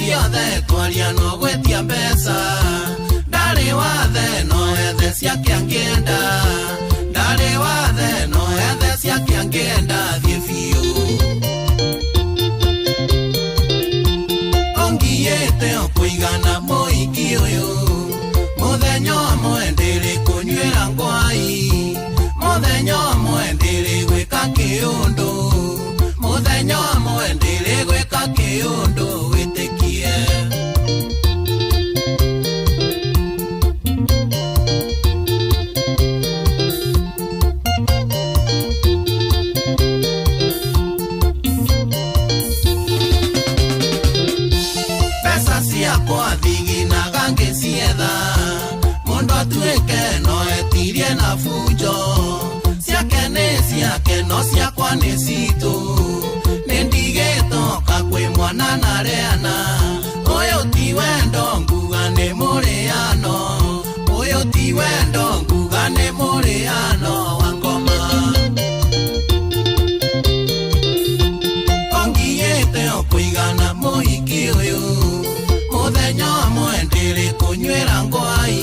Ciothe twaria no gwĩtia mbeca. Ndarĩ wathe no ethe ciake angĩenda. Ndarĩ wathe no ethe ciake angĩenda thiĩ biũ. Ongiĩte o kũigana mũhiki ũyũ. Mũthenya ũmwe ndĩrĩ kũnyuĩra ngwai. Mũthenya ũmwe ndĩrĩ gwĩka kĩũndũ. Mũthenya ũmwe ndĩrĩ gwĩka kĩũndũ wĩtĩkie. Mbeca ciakwa thiginaga ngĩcietha. Mũndũ atuĩke no etirie na bunjo. Ciake nĩ ciake no ciakwa nĩ citũ. Nĩ ndigĩtoka kwĩ mwana na rĩana. Ũyũ ti wendo nguga nĩ mũrĩano. Ũyũ ti wendo nguga nĩ mũrĩano wa ngoma. Ongiĩte o kũigana mũhiki ũyũ. Mũthenya ũmwe ndĩrĩ kũnyuĩra ngwai.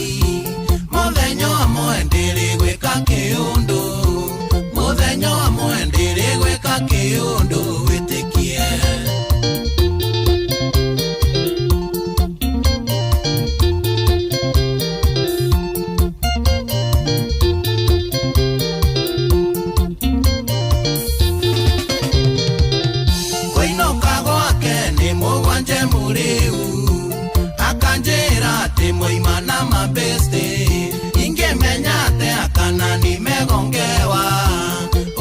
Mũthenya ũmwe ndĩrĩ gwĩka kĩũndũ. Mũthenya ũmwe ndĩrĩ gwĩka kĩũndũ wĩtĩkie. Kũinũka gwake nĩ mũgwanje mũrĩu. Akanjĩra atĩ moima na mabeste. Ingĩmenya atĩa kana nimegongewa.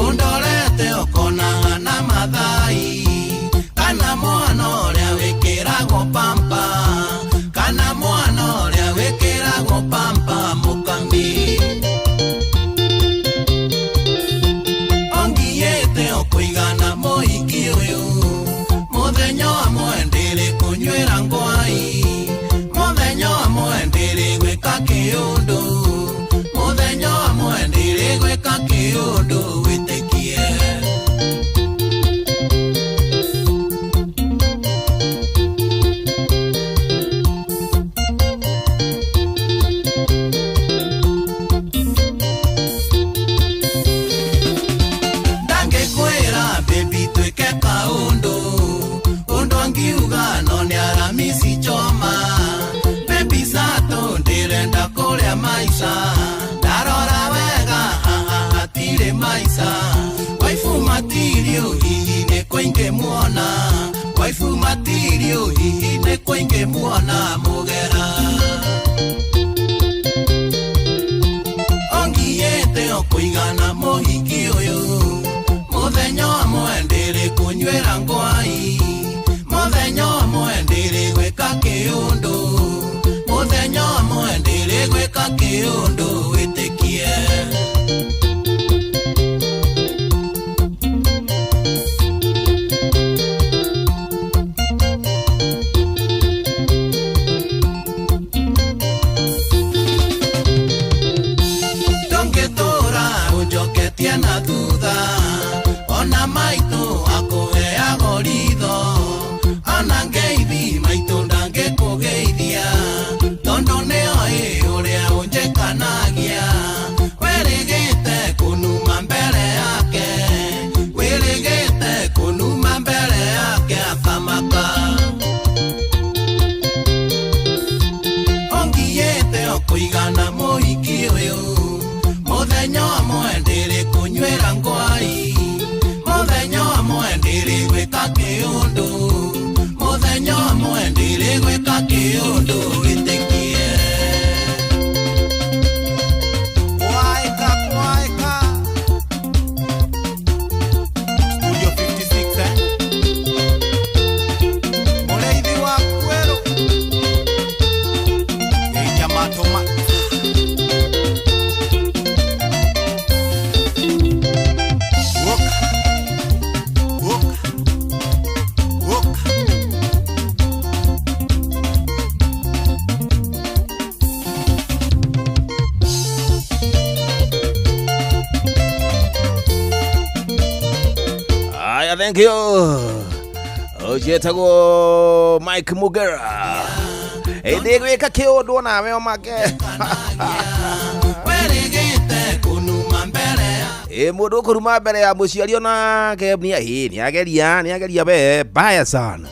Ũndorete ũkonaga na mathai. Kana mwana ũrĩa wĩkĩragwo pampa. Kana mwana ũrĩa wĩkĩragwo pampa mũkami. Ongiĩte o kũigana mũhiki ũyũ. Mũthenya ũmwe ndĩrĩ kũnyuĩra ngwai. Mũthenya ũmwe ndĩrĩ gwĩka kĩũndũ. Mũthenya ũmwe ndĩrĩ gwĩka kĩũndũ wĩtĩkie. Ndangĩkwĩra baby twĩke kaũndũ. Ũndũ angiuga no nĩ aramisi choma. Baby sato ndĩrenda kũrĩa maica. Ndarora wega haha hatirĩ maica. Waifu matirio hihi nĩ kũingĩmuona. Waifu matirio hihi nĩ kũingĩmuona mũgera. Ongiĩte o kũigana mũhiki ũyũ. Mũthenya ũmwe ndĩrĩ kũnyuĩra ngwai. Mũthenya ũmwe ndĩrĩ gwĩka kĩũndũ. Mũthenya ũmwe ndĩrĩ gwĩka kĩũndũ wĩtĩkie. Ndũngĩtũra ũnjoketie na thutha. Ona maitũ akũheago ritho. Ona ngeithi maitũ ndangĩkũgeithia. Tondũ nĩoĩ ũrĩa ũnjĩkanagia. Wĩrĩgĩte kũnuma mbere yake. Wĩrĩgĩte kũnuma mbere yake akamaka. Ongiĩte o kũigana mũhiki ũyũ. Mũthenya ũmwe ndĩrĩ kũnyuĩra ngwai. Mũthenya ũmwe ndĩrĩ gwĩka kĩũndũ. Mũthenya ũmwe ndĩrĩ gwĩka kĩũndũ wĩtĩkie. Kwaeka, kwaeka. Studio 56, eh? Mũrĩithi wa kwerũ. Ĩnya matũma. Woka, woka, woka. Haya, thank you. Ũcio Mike Mugera. Ĩndĩ gwĩka kĩũndũ onawe omake. Werĩgĩte kũnuma mbere ya Ĩ mũndũ ũkũruma mbere ya mũciari onake nĩ ageria nĩ ageria we mbaya sana.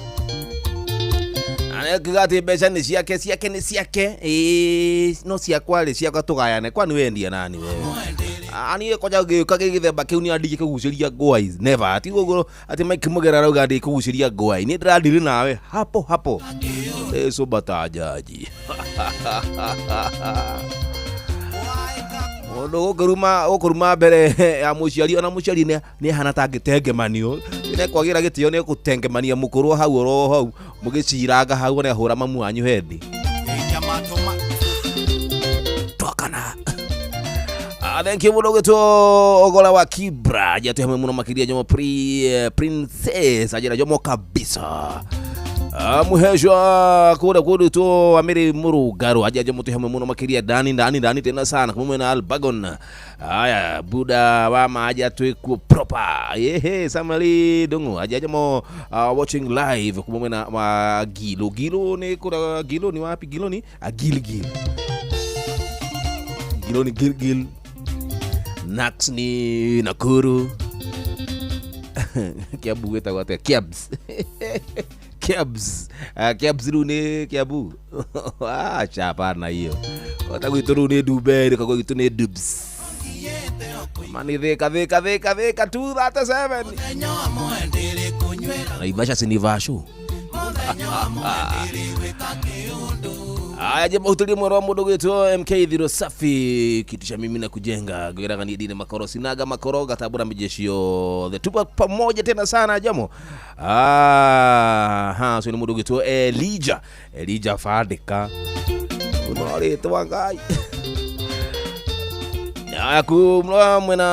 Akiuga atĩ mbeca nĩ ciake, ciake nĩ ciake, ĩ no ciakwa rĩ, ciakwa tũgayane, kwani wendia nani we? Niĩ kwanja ngĩũka gĩthemba kĩu nĩ ndingĩkũgucĩria ngwai, never. Ti ũguo atĩ Mike Mugera arauga ndĩkũgucĩria ngwai, niĩ ndĩradiri nawe hapo hapo. Ĩ cũmba jaji. Mũndũ gũkũruma mbere ya mũciari, ona mũciari nĩ ahana ta angĩtengemanio, nĩ kwagĩra gĩtĩo, nĩ gũtengemania mũkũrwo hau oro hau mũgĩciranga hau nĩ ahũra mamu wanyu hendi. Tokana. Thank you mũno gwĩtwo Ogola wa Kibra jatu hamwe mũno makĩria Jomo Princess ajira Jomo kabisa. Muheshwa kũrĩa kũndũ Amiri Mũrũngarũ aja Jomo tu hamwe mũno makĩria ndani ndani ndani tena sana kumwe na Albagon. Haya Buda wa maja twikuo proper. Yehe Samuel Dungu aja Jomo watching live kumwe na wa Gilo. Gilo ni kura, Gilo ni wapi? Gilo ni Gilgil. Gilo ni Gilgil. Nax ni Nakuru. Kiambu gwĩtagwo atĩa? Kiabs. Kiabs. Kiabs rĩu nĩ Kiambu. Acha hapana hiyo. Kota gwitũ rĩu nĩ Dumberi, koguo gwitũ nĩ Dubs. Mani thika thika thika thika 237. Mũthenya wa mwendĩrĩ kũnywĩra. Naivasha si ni vashu. Mũthenya wa mwendĩrĩ gwĩka kĩũndũ. Aya je mahuturi mwero wa mũndũ gwĩtwo MK Thiro safi kitu cha mimi na kujenga gwiraga ni dini makoro sinaga makoro gatambura mijeshi yothe tupo pamoja tena sana jamo. Ha so ni mũndũ gwĩtwo Elijah Elijah Fadika unorĩtwa Ngai. Aya kumra mwena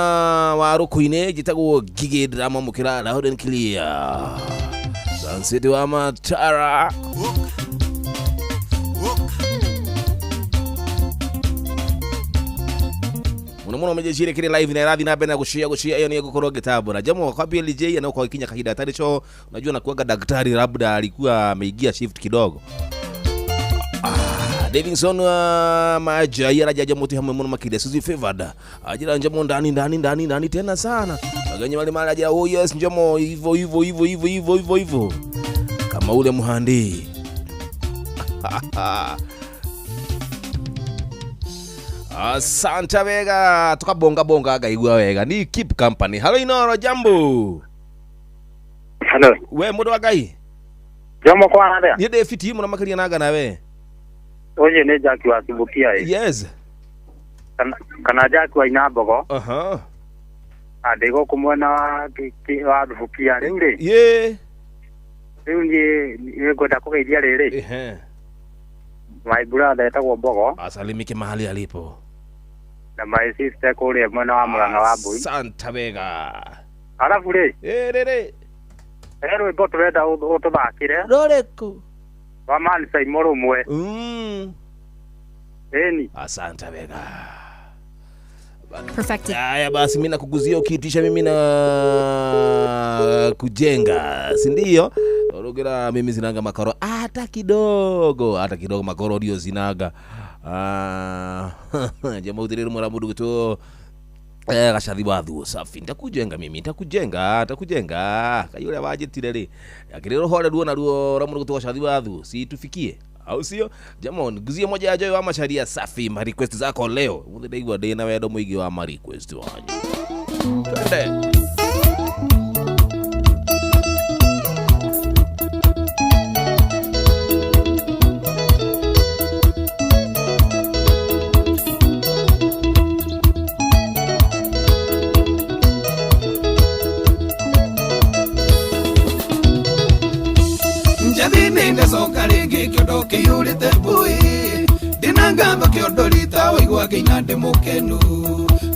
wa rũkũ-inĩ njĩtagwo Ngigĩ ndĩramamũkĩra loud and clear. Sunset wa Matara. Muno muno mejecire kiri live na irathi na mbere na gucia gucia iyo ni gukorwo ngitambura jamo kwa BLJ na kwa kinya kahinda tari cho, unajua nakuaga daktari labda alikuwa ameingia shift kidogo. Davidson Maja yarajaja muti hamwe muno makide Suzy Favored ajira njamo ndani ndani ndani ndani tena sana wagenye wale mara ajira oh yes njamo hivyo hivyo hivyo hivyo hivyo hivyo hivyo kama ule muhandi. Asante wega tukabonga bonga ngaigua wega ni keep company. Hello Inoro, jambo. Hello. We mũndũ wa Ngai. Jomo kwa haria. Niĩ ndĩ fiti mũno makĩria nanga nawe. Oye nĩ Jack wa Kibukia ĩ. Yes. Kana Jack wa Inambogo. Aha. Ndĩ gũkũ mwena wa wa Thubukia rĩu rĩ. Ye. Rĩu niĩ nĩngwenda kũgeithia rĩrĩ. Ehe. My brother etagwo Mbogo. Asalimike mahali alipo. Na my sister kũrĩa mwena wa Mũrang'a wa Mbui. Asante wega. Arabu rĩ. Ĩ rĩrĩ. He rwĩmbo tũrenda ũtũthakĩre. Rũrĩkũ? Wa Man Saimo rũmwe. Ĩni. Asante wega. Perfected. Haya basi mimi nakuguzia ukiitisha mimi na kujenga, si ndio? Urugira mimi zinanga makoro hata kidogo, hata kidogo makoro ndio zinaga. Jamaa utiriri mwara mundu gitu gacathi wa thuo safi nitakujenga mimi nitakujenga nitakujenga kayure wajitire ri akiri ruhore ruo na ruo ra mundu gitu gacathi wa thuo si tufikie au sio? Jamon guzie moja ya Joy wa Macharia safi ma request zako leo muthi ndaigua ndina wendo muingi wa ma request wanyu. Twende. Njathini ndacoka rĩngĩ kĩondo kĩiyũrĩte mbui ndĩna ngatho kĩondo rita waigua ngĩina ndĩ mũkenu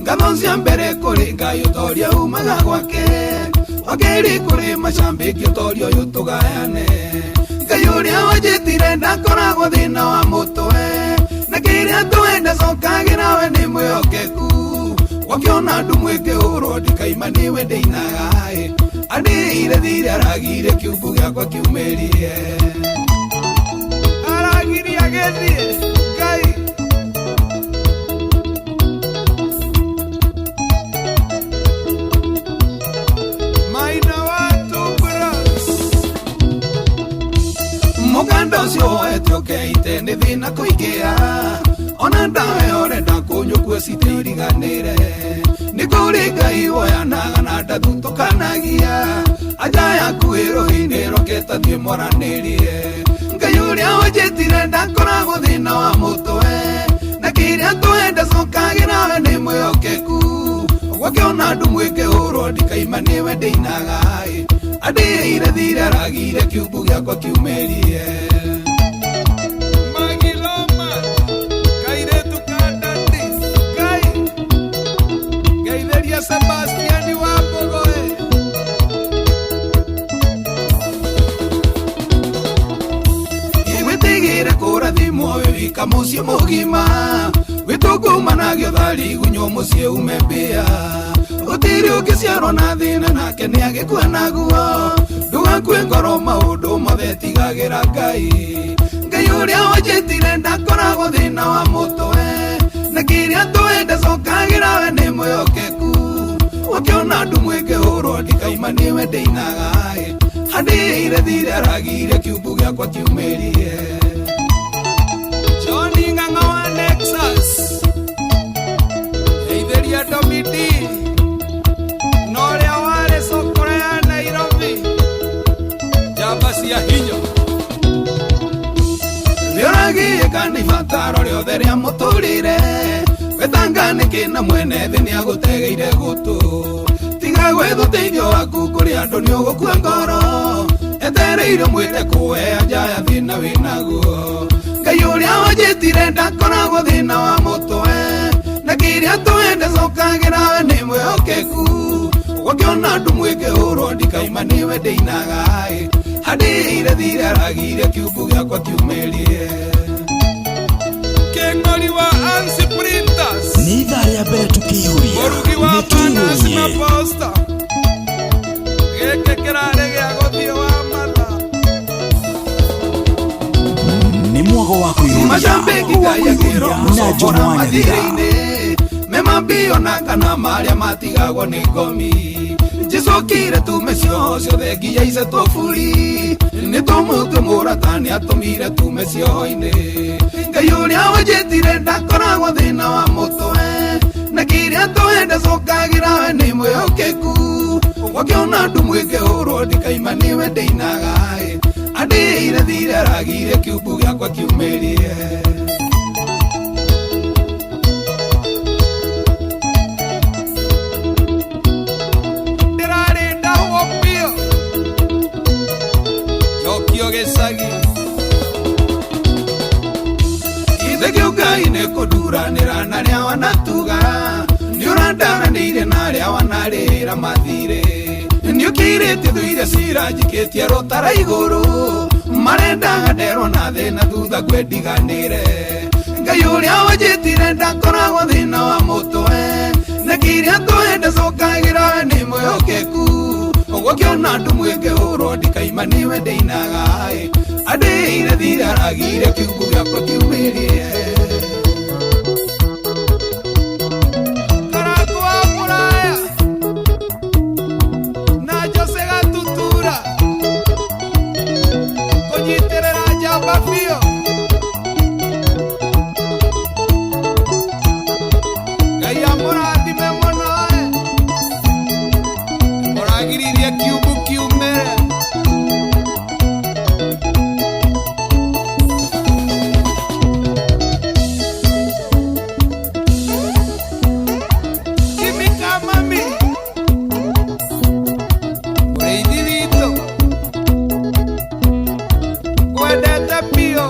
ngatho cia mbere kũrĩ Ngai ũtoria umaga gwake wa kerĩ kũrĩ macambĩki ũtoria ũyũ tũgayane Ngai ũrĩa wanjĩtire ndakoragwo thĩna wa mũtwe na kĩrĩa twenda cokagĩra we nĩ mwĩhokeku wakĩona andũ mwĩkĩhũrwo ndikaima nĩwe ndĩinaga ĩ Andĩire thirĩ aragire kiumbu gĩakwa kiumĩrie. Aragiria gĩthiĩ Ngai. Maina watu bros. Mũkanda ũcio woete ũkeite nĩ thĩna kũingĩra. Ona ndawe ũrenda kũnyũkua citĩiriganĩre. Nĩ kũrĩ Ngai woyanaga na ndathutũkanagia. Anja yaku ĩrũhĩ-inĩ roketa thiĩ mwaranĩrie. Ngai ũrĩa wanjĩtire ndakoragwo thĩna wa mũtwe. Na kĩrĩa twenda cokagĩra we nĩ mwĩhokeku. Gwakĩona andũ mwĩkĩhũrwo ndikaima nĩwe ndĩinaga ĩ. Andĩire thirĩ aragire kiumbu gĩakwa kiumĩrie. Magiloma kairetu ka Daddy Ngai. Ngeithĩria Sebastiani wa Mbogoe. Wĩtigĩre kũrathimwo wĩ wika mũciĩ mũgima. Wĩtũngũmanagio thari gunywo mũciĩ ume mbĩa. Gũtirĩ ũngĩciarwo na thĩna nake nĩagĩkua naguo. Ndũgakue ngoro maũndũ mothe tigagĩra Ngai. Ngai ũrĩa wanjĩtire ndakoragwo thĩna wa mũtwe. Na kĩrĩa twenda cokagĩra we nĩ mwĩhokeku. Ũkĩona andũ mwĩkĩhũrwo ndikaima nĩwe ndĩinaga ĩ. Andĩire thirĩ aragire kiumbu gĩakwa kiumĩrie. Johnny Ng'ang'a wa Nexus. Ngeithĩria Domidi na ũrĩa warĩ cokora ya Nairobi. Njamba cia hinya. Nĩũragĩĩka nĩ ibataro rĩothe rĩa mũtũrĩre. Wetanga nĩkĩ na mwene thĩ nĩagũtegeire gũtũ. Tiga gwetha ũteithio waku kũrĩ andũ nĩũgũkua ngoro. Etereire mwĩre kũwe anja ya thĩna wĩnaguo. Ngai ũrĩa wanjĩtire ndakoragwo thĩna wa mũtwe. Na kĩrĩa twenda cokagĩra we nĩ mwĩhokeku. Gwakĩona andũ mwĩkĩhũrwo ndikaima nĩwe ndĩinaga ĩ. Andĩire thirĩ aragire kiumbu gĩakwa kiumĩrie. Kĩng'ori wa Ansi Printers. Nĩ ithaa rĩa mbere tũkĩihũria. Mũrugi wa Nĩ Panas na tũihũrie. Posta. Gĩkĩ kĩrarĩ gĩa gũthiĩ wa matha. Nĩ mwago wa kũihũria. Macambĩki Wa Ngai akĩrwo kũihũria na John mũcomora Wanyathira. mathirĩ-inĩ. Memambio na kana marĩa matigagwo nĩ ngomi. Njĩcokire tume cioho ciothe nginya icetwo buri. Nĩ tũmũtue mũrata nĩatũmire tume cioho-inĩ. Ngai ũrĩa wanjĩtire ndakoragwo thĩna wa mũtwe. Na kĩrĩa twenda cokagĩra we nĩ mwĩhokeku. Gwakĩona andũ mwĩkĩhũrwo ndikaima nĩwe ndĩinaga ĩ. Andĩire thirĩ aragire kiumbu gĩakwa kiumĩrie. Ndĩrarĩ ndahwo biũ. Njokio gĩcagi. Ithe kĩũngai nĩ kũnduranĩra na arĩa wanatuga. Nĩũrandaranĩire na arĩa wanarĩra mathirĩ. Nĩũkĩirĩtie thũire cira njikĩtie rũtara igũrũ. Marendaga nderwo na thĩna thutha ngwendiganĩre. Ngai ũrĩa wanjĩtire ndakoragwo thĩna wa mũtwe. Na kĩrĩa twenda cokagĩra we nĩ mwĩhokeku. Gwakĩona andũ mwĩkĩhũrwo ndikaima nĩwe ndĩinaga ĩ. Andĩire thirĩ aragire kiumbu gĩakwa kiumĩrie. Karangũ wa Mũraya na Jose Gatutura kũnyitĩrĩra njamba biũ. Ngai amũrathime mũno ĩ. Mũragiririe kiumbu kiumĩre. Jimmy Kamami mũrĩithi witũ ngwendete biũ.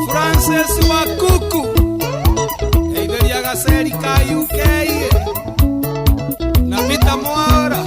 Francis wa Kuku ngeithĩria gaceri ka UK na Peter Mwaura.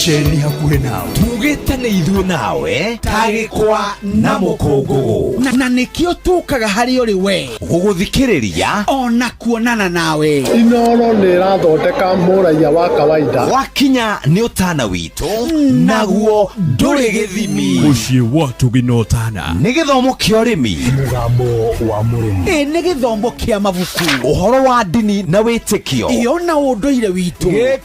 Ceceni hakuhĩ nawe. Tugĩte nĩ ithuĩ nawe ta gĩkwa na mũkũngũgũ. Na nĩkĩo tũkaga harĩ ũrĩ we gũgũthikĩrĩria ona kuonana nawe. Inoro nĩ ĩrathondeka mũraiya wa kawaida. Gwakinya nĩ ũtana witũ naguo ndũrĩ gĩthimi. Mũciĩ wa Tũgina Ũtana. Nĩ gĩthomo kĩa ũrĩmi. Mũgambo wa mũrĩmi. Ĩ nĩ gĩthomo kĩa mabuku. Ũhoro wa ndini na wĩtĩkio. Iyo na ũndũire witũ.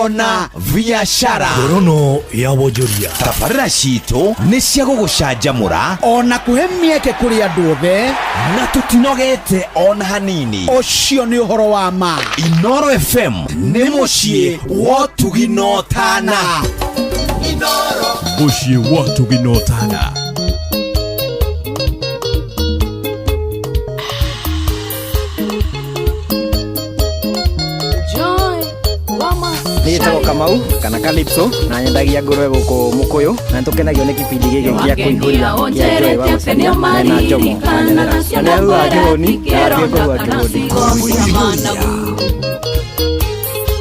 Ona biacara. Ngorono ya wonjoria. Tabarĩra citũ nĩ cia gũgũcanjamũra ona kũhe mĩeke kũrĩ andũ othe. Na tũtinogete ona hanini. Ũcio nĩ ũhoro wa ma. Inoro FM nĩ mũciĩ wa ũtugi na ũtana. Mũciĩ wa Tũgina Ũtana. Nĩtagwo Kamau kana Calypso na nyendagia ngũrwe gũkũ Mũkũyũ na nĩtũkenagio nĩ kĩbindi gĩkĩ gĩa kũihũria kĩa Joy wa Mũcaria mena Njomo wa Nyerere. Na nĩ ahuhaga kĩhũni na agathiĩ kũhuha kĩhũni.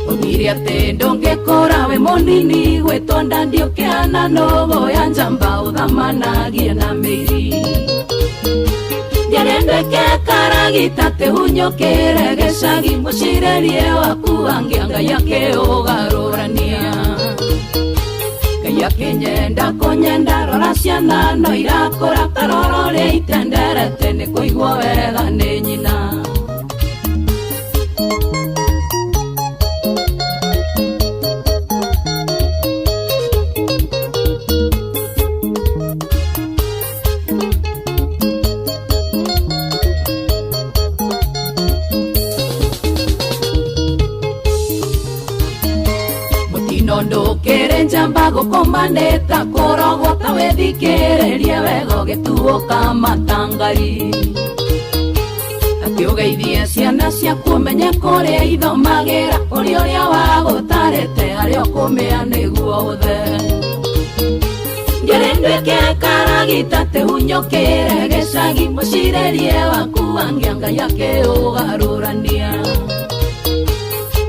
Oigire atĩ ndũngĩkũra wĩ mũnini gwĩtwo ndandiũkĩana nũgũ ya njamba ũthamanagie na mĩiri ndiarendeke karagita tĩhunyũkĩre gĩcagi mũcirĩrie waku angĩa Ngai akĩũgarũrania Ngai akĩnyenda kũnyenda rora ciana no irakũra tarora ũrĩa itenderete nĩ kũigwo wega nĩ nyina. Njamba gũkomanĩta kũrogwo ta wĩthikĩrĩrie wega ũgĩtuũka matangari atĩ ũgeithie ciana ciaku ũmenye kũrĩa ithomagĩra kũrĩ ũrĩa wagũtarĩte harĩa ũkũmĩa nĩguo ũthe ndiarĩ nduĩke karagita tĩhunyũkĩre gĩcagi mũcirĩrie waku angĩa Ngai akĩũgarũrania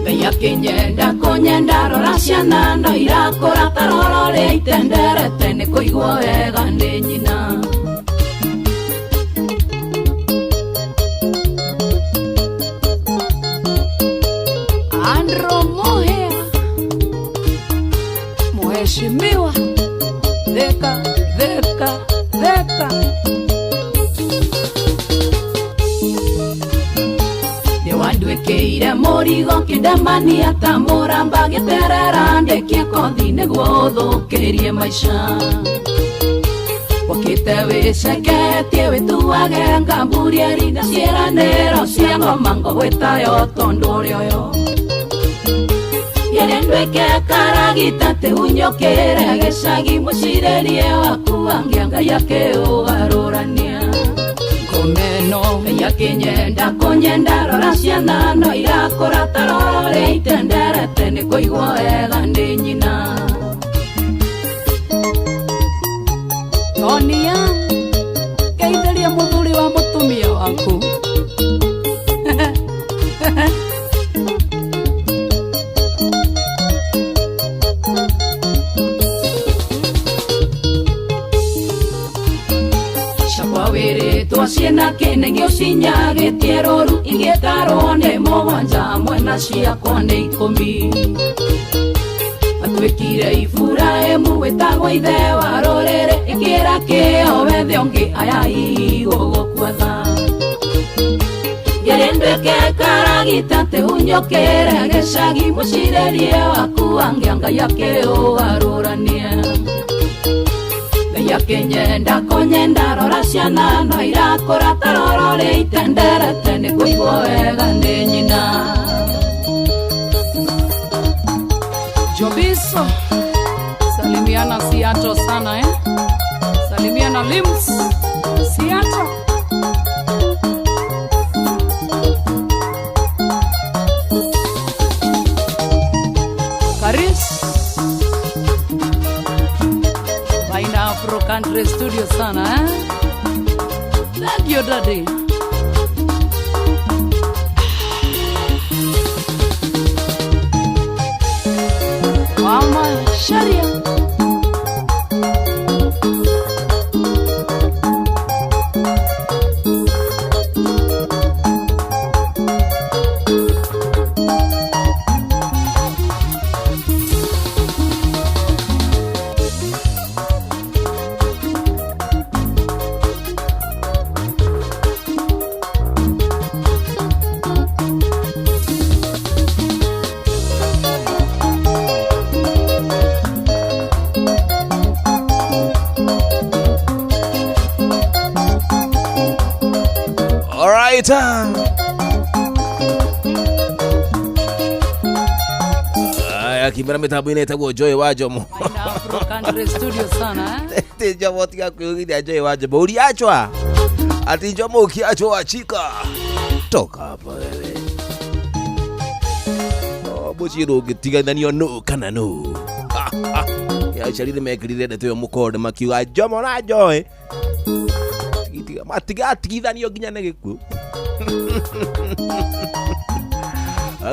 Ngai akĩnyenda kũnyenda rora ciana no irakũra tarora ũrĩa itenderete nĩ kũigwo wega nĩ nyina. Andro Mohea, mheshimiwa Theka Theka Theka. Nĩwanduĩkĩire mũrigo kĩndemania ta mũramba gĩterera ndĩkie kothi nĩguo ũthũkĩrie maica wakĩte wĩceketie wĩtuage ngamburieri na ciĩranĩro cia ngoma ngũgwĩtayo tondũ ũrĩ ũyũ Ndiarĩ nduĩke karagita tĩhunyũkĩre gĩcagi mũcirĩrie waku angĩa Ngai akĩũgarũrania Ngomeno Ngai akĩnyenda kũnyenda rora ciana no irakũra tarora ũrĩa itenderete nĩ kũigwo wega nĩ nyina. Tonia geithĩria mũthuri wa mũtumia waku. Ciĩna kĩnegio cinyagĩtie rũru igĩtarwo nĩ mũgwanja mwena ciakwa nĩ ikũmi atuĩkire Iburahĩmu wĩtagwo ithe wa rũrĩrĩ ĩkĩra kĩo wethe ũngĩ aya igũgũkua tha Ndiarĩ nduĩke karagita tĩhunyũkĩre gĩcagi mũcirĩrie waku angĩa Ngai akĩũgarũrania Ngai akĩnyenda kũnyenda rora ciana no irakũra tarora ũrĩa itenderete nĩ kũigwo wega nĩ nyina. Jobiso, salimiana Seattle sana eh? Salimiana Lims Seattle. Paris Vaina Afro Country Studio sana eh? Thank you daddy. Mama Macharia. All right. Aya kimera mitambo-inĩ ĩtagwo Joy wa Jomo. Afro Country Studio sana eh? Ti Jomo tiga kwĩyugithia Joy wa Jomo. Uliachwa. Ati Jomo ukiachwa wachika. Toka hapa wewe. Oh, mũciĩ ndũngĩtigananio nũ kana nũ. Aciari nĩ mekĩrire ndeto ĩyo mũkonde makiuga Jomo na Joy matigatigithanio nginya nĩ gĩkuũ.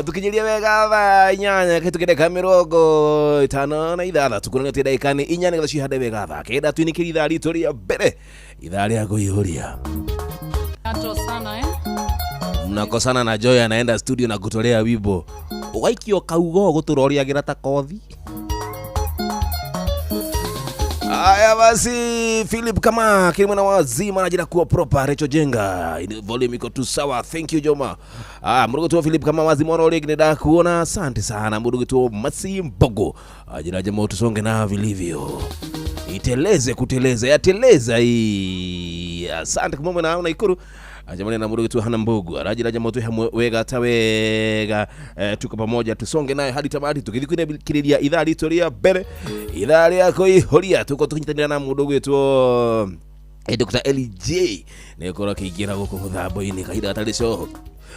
Tukinyirie wega thaa 8 kĩtũkĩre 56 kuonania ndagĩka nĩ 4 nĩgetha cihande wega thaa 9 twinĩkĩrie ithaa ritũ rĩa mbere ithaa rĩa kũihũria. Ato sana eh? Mnakosana na Joy anaenda studio na kutolea wimbo ũgaikio kaugo gũtũroriagĩra ta kothi. Aya basi, Philip kama kile mwana wazima anajira kuwa proper. Recho Jenga, volume iko tu sawa. Thank you Joma. Murugo tu Philip kama wazima wana ole nenda kuona, asante sana murugo tu Masi Mbogo. Ajira jamaa tusonge na vilivyo. Iteleze kuteleza, yateleza hii. Asante kumwe na na Ikuru. Jamani na murugo tu Hana Mbogo. Arajira jamaa tu hamwe wega tawega. Tuko pamoja tusonge naye hadi tamati tukithikiriria ithaa ritu ria mbere ithaa ria kuihuria tuko tukinyitanira na mundu gwitwo Dr. LJ nĩgũkorwo akĩingĩra gũkũ mũthambo-inĩ kahinda gatarĩ coho.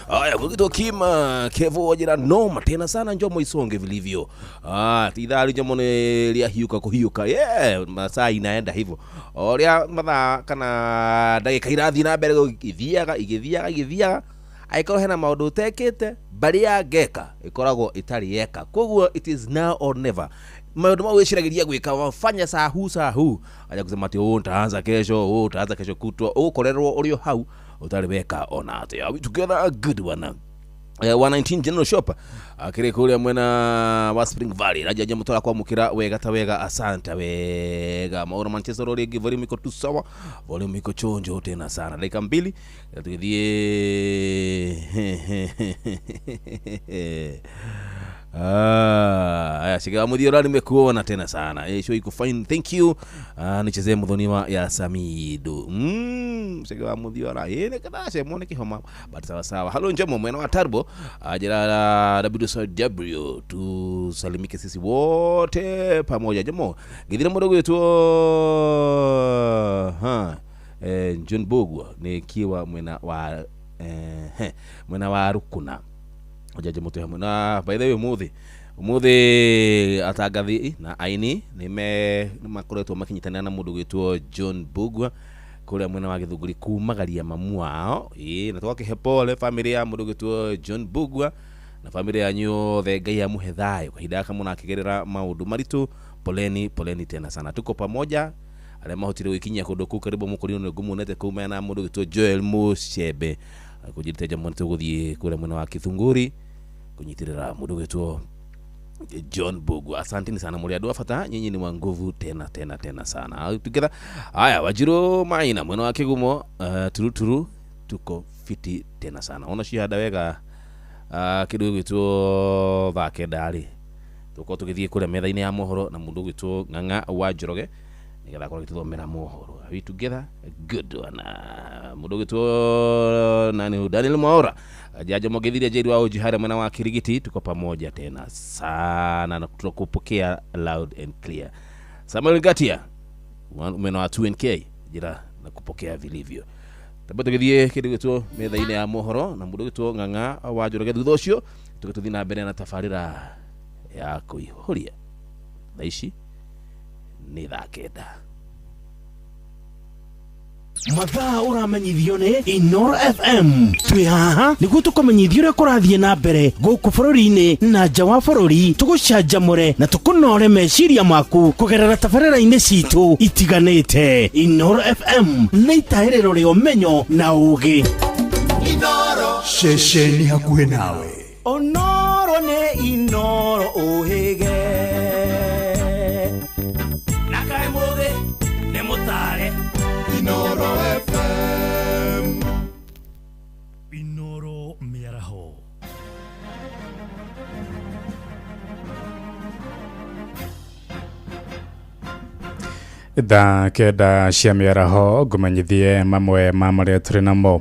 Aya gwĩtwo Kima Kevo wajira noma tena sana Njomo isonge vilivyo. Ti ithaa rĩ Njomo nĩ rĩahiũka kũhiũka. Yeah, masaa inaenda hivyo. O rĩa mathaa kana ndagĩka irathiĩ na mbere igĩthiaga igĩthiaga igĩthiaga angĩkorwo hena maũndũ ũtekĩte mbarĩ ya ngeka ĩkoragwo ĩtarĩ yeka, koguo it is now or never. Maũndũ mau wĩciragĩria gwĩka wafanya sahu sahu aja kusema ati oh nitaanza kesho, oh nitaanza kesho kutwa, ũgũkorerwo ũrĩ o hau ũtarĩ weka ona atĩa. Are we together? A good one. 119 General Shop akiri kuria mwena wa Spring Valley rajaja mutora kwamukira wega ta wega, asante wega maura Manchester rĩngĩ volume iko tu sawa, volume iko chonjo tena sana. Dakika 2 tugithie. Aya shiga muthiora nimekuona tena sana. Show iko fine, thank you. Nichezee muthoniwa ya Samido. Shiga muthiora ne kada se muone kihoma but sawa sawa. Halo Njomo mwena wa Turbo ajira WW tusalimike sisi wote pamoja. Jomo githire mundu gwitwo John Bogwa nikiwa mwena wa mwena wa Rukuna. Jaji mutu hamwe na by the way umuthi atangathi na aini nime makoretwo makinyitanira na mundu gwitwo John Bugwa kuria mwena wa Githunguri kumagaria mamu wao. Na twakihe pole family ya mundu gwitwo John Bugwa na family yanyu yothe, Ngai amuhe thayo kahinda gaka munakigerera maundu maritu. Poleni poleni tena sana, tuko pamoja. Aria mahotire gwikinyia kundu kuu karibu mukurino ni ngumuonete kuu mena mundu gwitwo Joel Mushebe kujirite jamu tuguthie kuria mwena wa Githunguri kunyitirira mundu gwitwo John Bugwa. Asanteni sana muri andu a bata, nyinyi ni wa nguvu tena tena tena sana. Together. Haya Wajiro Maina mwena wa Kigumo, turuturu tuko fiti tena sana. Ona cihanda wega kindu gwitwo thaa 9 ri tukorwo tugithie kuria metha-inĩ ya mohoro na mundu gwitwo Ng'ang'a wa Njoroge nigetha akorwo agĩtũthomera mohoro. Are we together? Good one. Mundu gwitwo nani Daniel Mwaura Jaji Mogithiria Njeri wa Ujihara mwena wa Kirigiti, tuko pamoja tena sana na tunakupokea loud and clear. Samuel Ngatia mwena wa 2NK jira na kupokea vilivyo. Tamba tugithie kindu gwitwo metha-inĩ ya mohoro na mundu gwitwo Ng'ang'a wa Njoroge. Thutha ũcio tugĩtũthiĩ na mbere na tabarĩra ya kũihũria. Thaa ici nĩ thaa 9. Mathaa ũramenyithio nĩ Inoro FM. Twĩ haha nĩguo tũkũmenyithia ũrĩa kũrathiĩ na mbere gũkũ bũrũri-inĩ na nja wa bũrũri, tũgũcanjamũre na tũkũnore meciria maku kũgerera tabarĩra-inĩ citũ itiganĩte. Inoro FM nĩ itahĩrĩro rĩa ũmenyo na ũgĩ. Ceceni hakuhĩ nawe. Onoro nĩ Inoro ũhĩge na kaĩ mũthĩ nĩ mũtare. Inoro FM. Inoro mĩaraho. Thaa 9 cia mĩaraho ngũmenyithie mamwe ma marĩa tũrĩ namo.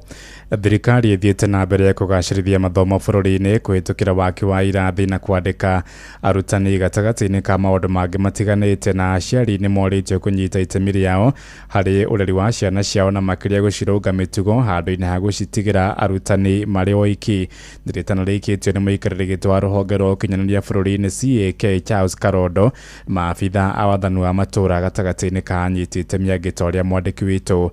Thirikari ĩthiĩte na mbere kũgacĩrithia mathomo bũrũri-inĩ kũhĩtũkĩra waki wa irathi na kwandĩka arutani gatagatĩ-inĩ ka maũndũ mangĩ matiganĩte, na aciari nĩ morĩtio kũnyita itemi rĩao harĩ ũreri wa ciana ciao na makĩria gũcirũnga mĩtugo handũ-inĩ ha gũcitigĩra arutani marĩ oiki. Rĩtana rĩikĩtio nĩ mũikarĩri gĩtĩ wa rũhonge rwa ũkinyanĩria bũrũri-inĩ CAK Charles Karondo, maabitha a wathani wa matũũra gatagatĩ-inĩ ka anyiti itemi angĩ ta ũrĩa mwandĩki witũ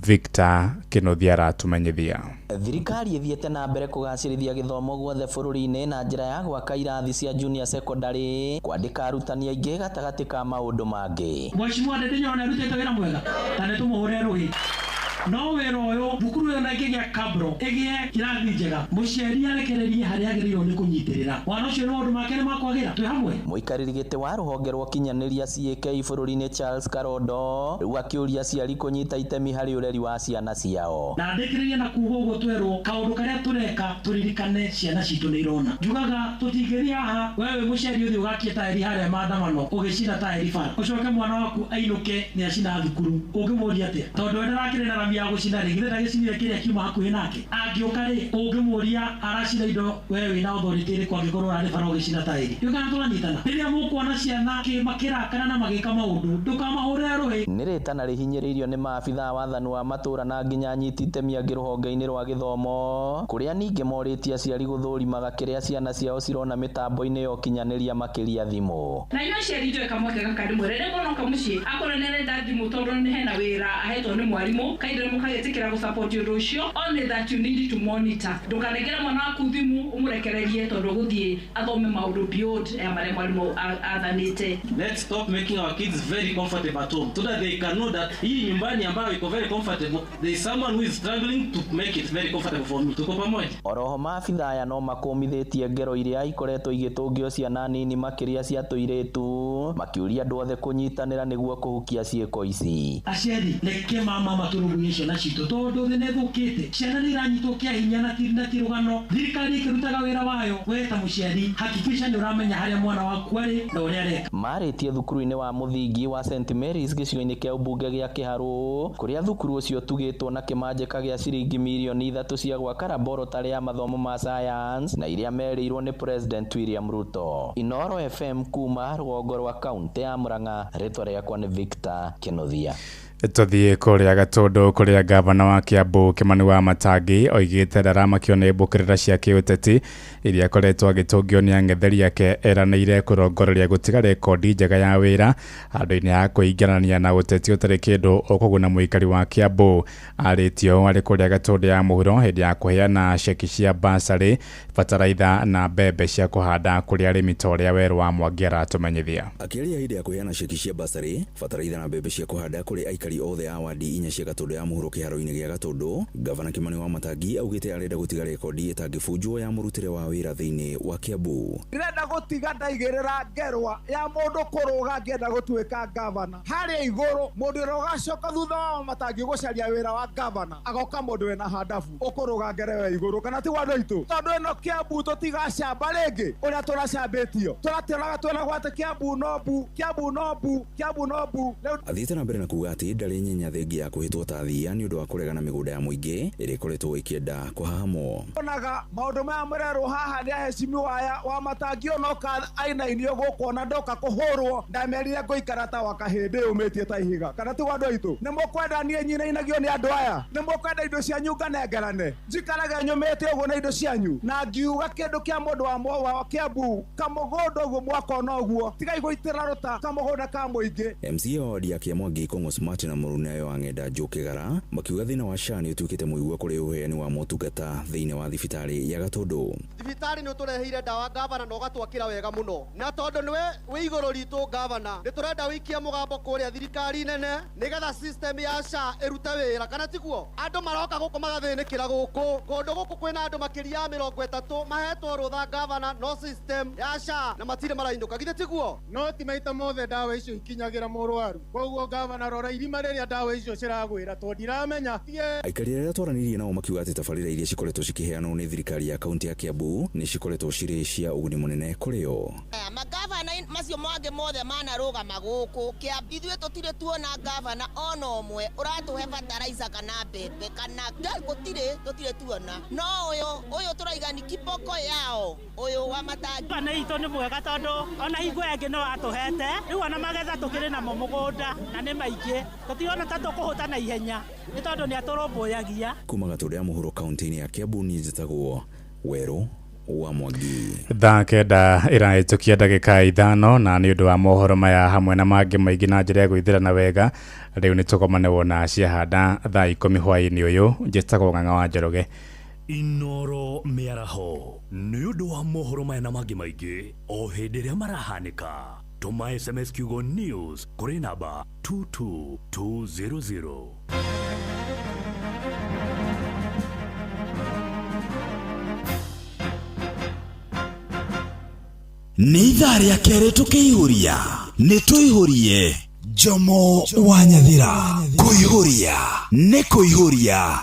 Victor Kĩnuthia aratumenyithia. Thirikari ĩthiĩte na mbere kũgacĩrithia gĩthomo guothe bũrũri-inĩ na njĩra ya gwaka irathi cia junior secondary, kwandĩka arutani aingĩ gatagatĩ ka maũndũ mangĩ. Mheshimiwa Ndindi Nyoro nĩarutĩte wĩra mwega na nĩtũmũhũre rũhĩ. No wĩra ũyũ thukuru ĩyo na ĩngĩgĩa kabro ĩgĩe irathi njega, mũciari arekererie harĩa agĩrĩirwo nĩ kũnyitĩrĩra mwana ũcio, nĩ maũndũ make nĩ makwagĩra. Twĩ hamwe. Mũikarĩri gĩtĩ wa rũhonge rwa ũkinyanĩria CAK bũrũri-inĩ Charles Karondo rĩu akĩũria aciari kũnyita itemi harĩ ũreri wa ciana ciao. Na ndĩkĩrĩrie na kuga ũguo twerwo kaũndũ karĩa tũreka tũririkane ciana citũ nĩ irona. Njugaga tũtingĩthiĩ haha we wĩ mũciari ũthiĩ ũgakie taĩri harĩa maandamano ũgĩcina taĩri bara, ũcoke mwana waku ainũke nĩ acina thukuru, ũngĩmũria atĩa? Tondũ we ndarakĩrĩ na rami ya gũcina rĩ, githĩ ndagĩcinire kĩrĩa kiuma hakuhĩ nake? Angĩũka rĩ, ũngĩmũria aracina indo we wĩna authority ĩrĩkũ angĩkorwo ũrarĩ bara ũgĩcina taĩri? Ndiũĩ kana tũranyitana. Rĩrĩa mũkuona ciana makĩrakara na magĩka maũndũ, ndũkamahũrĩre rũhĩ. Nĩ rĩtana rĩhinyĩrĩirio nĩ maabitha a wathani wa matũũra na nginya anyiti itemi angĩ rũhonge-inĩ rwa gĩthomo, kũrĩa ningĩ morĩtie aciari gũthũrimaga kĩrĩa ciana ciao cirona mĩtambo-inĩ ya ũkinyanĩria makĩria thimũ. Na inyuĩ aciari njoe kamweke gaka ndĩmwĩre, rĩrĩa mwana oka mũciĩ akorwo nĩ arenda thimũ tondũ nĩ hena wĩra ahetwo nĩ mwarimũ, kaida mũkagĩtĩkĩra gũsupport ũndũ ũcio, only that you need to monitor. Ndũkanengere mwana waku thimũ ũmũrekererie tondũ ũgũthiĩ athome maũndũ beyond ya marĩa mwarimũ athanĩte. Let's stop making our kids very comfortable at home so that they can know that hii nyumbani ambayo iko very comfortable, there is someone who is struggling to make it very comfortable for me. Tuko pamoja. Oroho maabitha aya no makũmithĩtie ngero iria ikoretwo igĩtũngio ciana nini makĩria cia tũirĩtu, makĩũria andũ othe kũnyitanĩra nĩguo kũhukia ciĩko ici. Aciari reke mama matũrũmbũiye ciana citũ tondũ thĩ nĩ ĩthũkĩte, ciana nĩ iranyitwo kĩa hinya na ti rũgano. Thirikari ĩkĩrutaga wĩra wayo, we ta mũciari hakikisha nĩ ũramenya harĩa mwana waku arĩ na ũrĩa areka. Marĩtie thukuru-inĩ wa mũthingi wa St Mary's gĩcigo-inĩ kĩa ũmbunge gĩa Kĩharũ, kũrĩa thukuru ũcio ũtugĩtwo na kĩmanjĩka gĩa ciringi mirioni 3 cia gwaka laboratory ya mathomo ma science na iria merĩirwo nĩ President William Ruto. Inoro FM kuma rũgongo rwa kaunti ya Murang'a, rĩtwa rĩakwa nĩ Victor Kĩnuthia. Tũthiĩ kũrĩa Gatũndũ kũrĩa gavana wa Kiambu Kimani wa Matangi oigĩte ndaramakio nĩ mbũkĩrĩra cia kĩũteti iria akoretwo agĩtũngio nĩ ang'etheri ake, eranĩire kũrongoreria gũtiga rekondi njega ya wĩra handũ-inĩ ha kwĩingĩrania na ũteti ũtarĩ kĩndũ ũkũguna mũikari wa Kiambu. Arĩtie ũũ arĩ kũrĩa Gatũndũ ya mũhuro hĩndĩ ya kũheana ceki cia basarĩ, bataraitha na mbembe cia kũhanda kũrĩ arĩmi ta ũrĩa Werũ wa Mwangi aratũmenyithia. Akĩaria hĩndĩ ya kũheana ceki cia basarĩ, bataraitha na mbembe cia kũhanda kũrĩ aikari othe a wadi inya cia Gatũndũ ya mũhuro kĩharo-inĩ gĩa Gatũndũ, gavana Kimani wa Matangi augĩte arenda gũtiga rekondi ĩtangĩbunjwo ya mũrutĩre wa wĩra thĩinĩ wa Kiambu. Ndĩrenda gũtiga ndaigĩrĩra ngerwa ya mũndũ kũrũga ngĩenda gũtuĩka gavana harĩa igũrũ, mũndũ ũrĩa ũgacoka thutha wa Matangi gũcaria wĩra wa gavana agoka mũndũ wĩna handabu ũkũrũga ngerewa igũrũ, kana ti andũ aitũ? Tondũ ĩno Kiambu tũtigacamba rĩngĩ ũrĩa tũracambĩtio, tũratĩonaga twĩna gwate Kiambu nobu, Kiambu nobu, Kiambu nobu. Athiĩte na mbere na kuga atĩ ndarĩ nyenya thengia ya kũhĩtwo ta thia nĩ ũndũ wa kũregana mĩgũnda ya mũingĩ ĩrĩa ĩkoretwo ĩkĩenda kũhahamwo. Onaga maũndũ maya mũrerwo haha nĩ aheshimiwa aya wa Matangi onoka ainainio gũkũ ona ndoka kũhũrwo, ndamerire ngũikara ta wa kahĩndĩ ũmĩtie ta ihiga, kana ti andũ aitũ? Nĩ mũkwenda niĩ nyinainagio nĩ andũ aya? Nĩ mũkwenda indo cianyu nganengerane njikarage nyũmĩte ũguo na indo cianyu? Na ngiuga kĩndũ kĩa mũndũ wa Kiambu kamũgũnda ũguo mwakona ũguo, tigai Ũragitĩra rũta ta mũgũnda ka mũingĩ. MCA wa wadi ya Kĩamwangi Kong'o Smart na mũrunayo wa ng'enda Joe Kĩgara makiuga thĩna wa SHA nĩ ũtuĩkĩte mũigua kũrĩ ũheani wa motungata thĩinĩ wa thibitarĩ ya Gatũndũ. Thibitarĩ nĩ ũtũreheire ndawa gavana na ũgatwakĩra wega mũno, na tondũ nĩwe wĩ igũrũ ritũ gavana, nĩ tũrenda wĩikie mũgambo kũrĩa thirikari nene nĩgetha system ya SHA ĩrute wĩra, kana tiguo? Andũ maroka gũkũ magathĩnĩkĩra gũkũ kũndũ gũkũ kwĩna andũ makĩria ya 30 mahetwo rũtha gavana, no system ya SHA na matirĩ marainũka, githĩ tiguo? No ti maita mothe ndawa icio ikinyagĩra mũrwaru, koguo gavana rora irima rĩrĩa ndawa icio ciragwĩra tondũ ndiramenya. Aikari arĩa twaranĩirie nao makiuga atĩ tabarĩra iria cikoretwo cikĩheanwo nĩ thirikari ya kaunti ya Kiambu nĩ cikoretwo cirĩ cia ũguni mũnene kũrĩ o. Magavana macio mangĩ mothe manarũgama gũkũ Kiambu, ithuĩ tũtirĩ tuona gavana ona ũmwe ũratũhe fertilizer kana mbembe kana gũtirĩ, tũtirĩ tuona. No ũyũ tũraiga ni kiboko yao ũyũ wa Matangi. Gavana itũ nĩ mwega tondũ ona hingo ĩngĩ no atũhete, rĩu ona magetha tũkĩrĩ namo mũgũnda na nĩ maingĩ, tũtirona ta tũkũhũta na ihenya nĩ tondũ nĩ atũrũmbũyagia. Kuma Gatũndũ ya mũhuro kaunti-inĩ ya Kiambu, niĩ njĩtagwo Werũ wa Mwangi. Thaa 9 ĩrahĩtũkia ndagĩka 5, na nĩ ũndũ wa mohoro maya hamwe na mangĩ maingĩ na njĩra ya gwĩthĩrana wega, rĩu nĩ tũgomane wona ciahanda thaa 10 hwaĩ-inĩ ũyũ. Njĩtagwo Ng'ang'a wa Njoroge. Inoro mĩaraho nĩ ũndũ wa mohoro maya na mangĩ maingĩ o hĩndĩ ĩrĩa marahanĩka, tũma SMS kiugo news kũrĩ namba 22200. Nĩ ithaa rĩa kerĩ tũkĩihũria, nĩ tũihũrie Jomo wa Nyathira. Kũihũria nĩ kũihũria,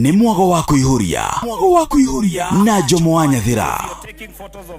nĩ mwago wa kũihũria, mwago wa kũihũria na Jomo wa Nyathira.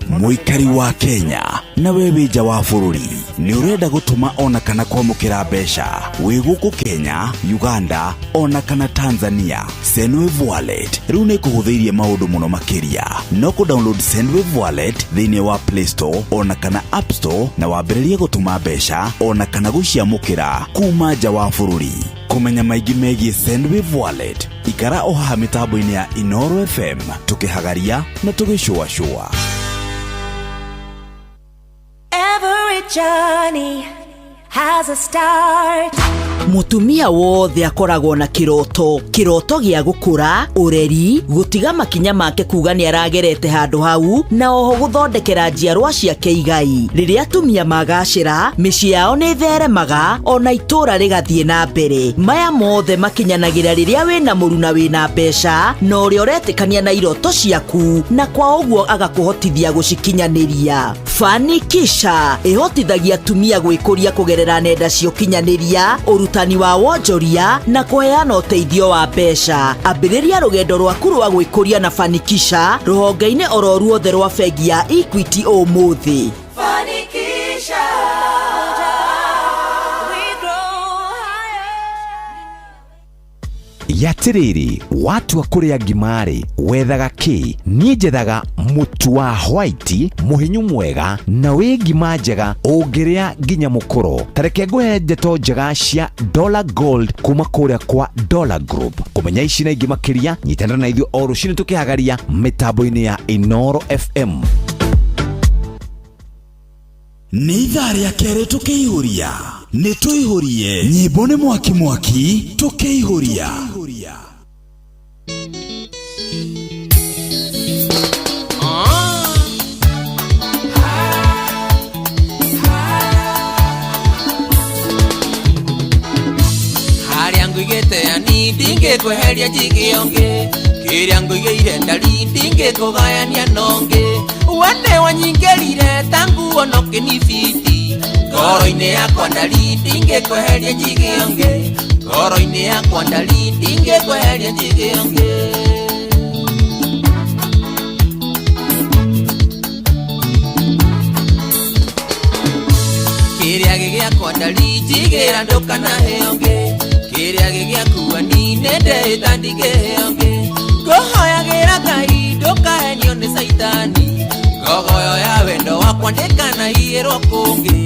Mũikari wa Kenya na we wĩ nja wa bũrũri, nĩ ũrenda gũtũma ona kana kwamũkĩra mbeca wĩ gũkũ Kenya, Uganda ona kana Tanzania, Sendwave Wallet rĩu nĩ ĩkũhũthĩirie maũndũ mũno makĩria. No kũ download Sendwave Wallet thĩinĩ wa Play Store ona kana App Store na wambĩrĩrie gũtũma mbeca ona kana gũciamũkĩra kuma nja wa bũrũri. Kũmenya maingĩ megiĩ Sendwave Wallet, ikara o haha mĩtambo-inĩ ya Inoro FM tũkĩhagaria na tũgĩcũacũa. Every journey has a start. Mũtumia wothe akoragwo na kĩroto, kĩroto gĩa gũkũra, ũreri, gũtiga makinya make kuga nĩ aragerete handũ hau, na oho gũthondekera njiarwa ciake igai. Rĩrĩa atumia magacĩra, mĩciĩ yao nĩ ĩtheremaga, ona itũũra rĩgathiĩ na mbere. Maya mothe makinyanagĩra rĩrĩa wĩna mũruna wĩna mbeca, na ũrĩa ũretĩkania na iroto ciaku, na kwa ũguo agakũhotithia gũcikinyanĩria. Fanikisha ĩhotithagia atumia gwĩkũria kũgerera nenda cia ũkinyanĩria, ũrutani wa wonjoria na kũheana ũteithio wa mbeca. Ambĩrĩria rũgendo rwaku rwa gwĩkũria na Fanikisha rũhonge-inĩ oro ruothe rwa bengi ya Equity ũmũthĩ. Fanikisha, we grow higher. Yatiriri, watua kuria ngima-rĩ, wethaga kĩ? Niĩ njethaga mũtu wa white mũhinyu mwega na wĩ ngima njega ũngĩrĩa nginya mũkũro. Ta reke ngũhe ndeto njega cia Dollar Gold kuma kũrĩa kwa Dollar Group. Kũmenya ici na ingĩ makĩria, nyitanĩra na ithuĩ o rũcinĩ tũkĩhagaria mĩtambo-inĩ ya Inoro FM. Nĩ ithaa rĩa kerĩ tũkĩihũria, nĩ tũihũrie nyĩmbo nĩ mwaki mwaki tũkĩihũria. Harĩa nguigĩte yani ndingĩkweheria njige ũngĩ, kĩrĩa nguigĩire ndari ndingĩkũgayania na ũngĩ. Wene wanyingĩrire ta nguo no kĩnibiti, ngoro-inĩ yakwa ndari ndingĩkweheria njige ũngĩ, ngoro-inĩ yakwa ndari ndingĩkweheria njige ũngĩ. Kĩrĩa gĩgĩakwa ndari njigĩra ndũkanahe ũngĩ, kĩrĩa gĩgĩakua ni nĩndĩĩta ndingĩhe ũngĩ. Ngũhoyagĩra Ngai ndũkahenio nĩ caitani, ngogoyo ya wendo wakwa ndĩkanaiyĩrwo kũngĩ,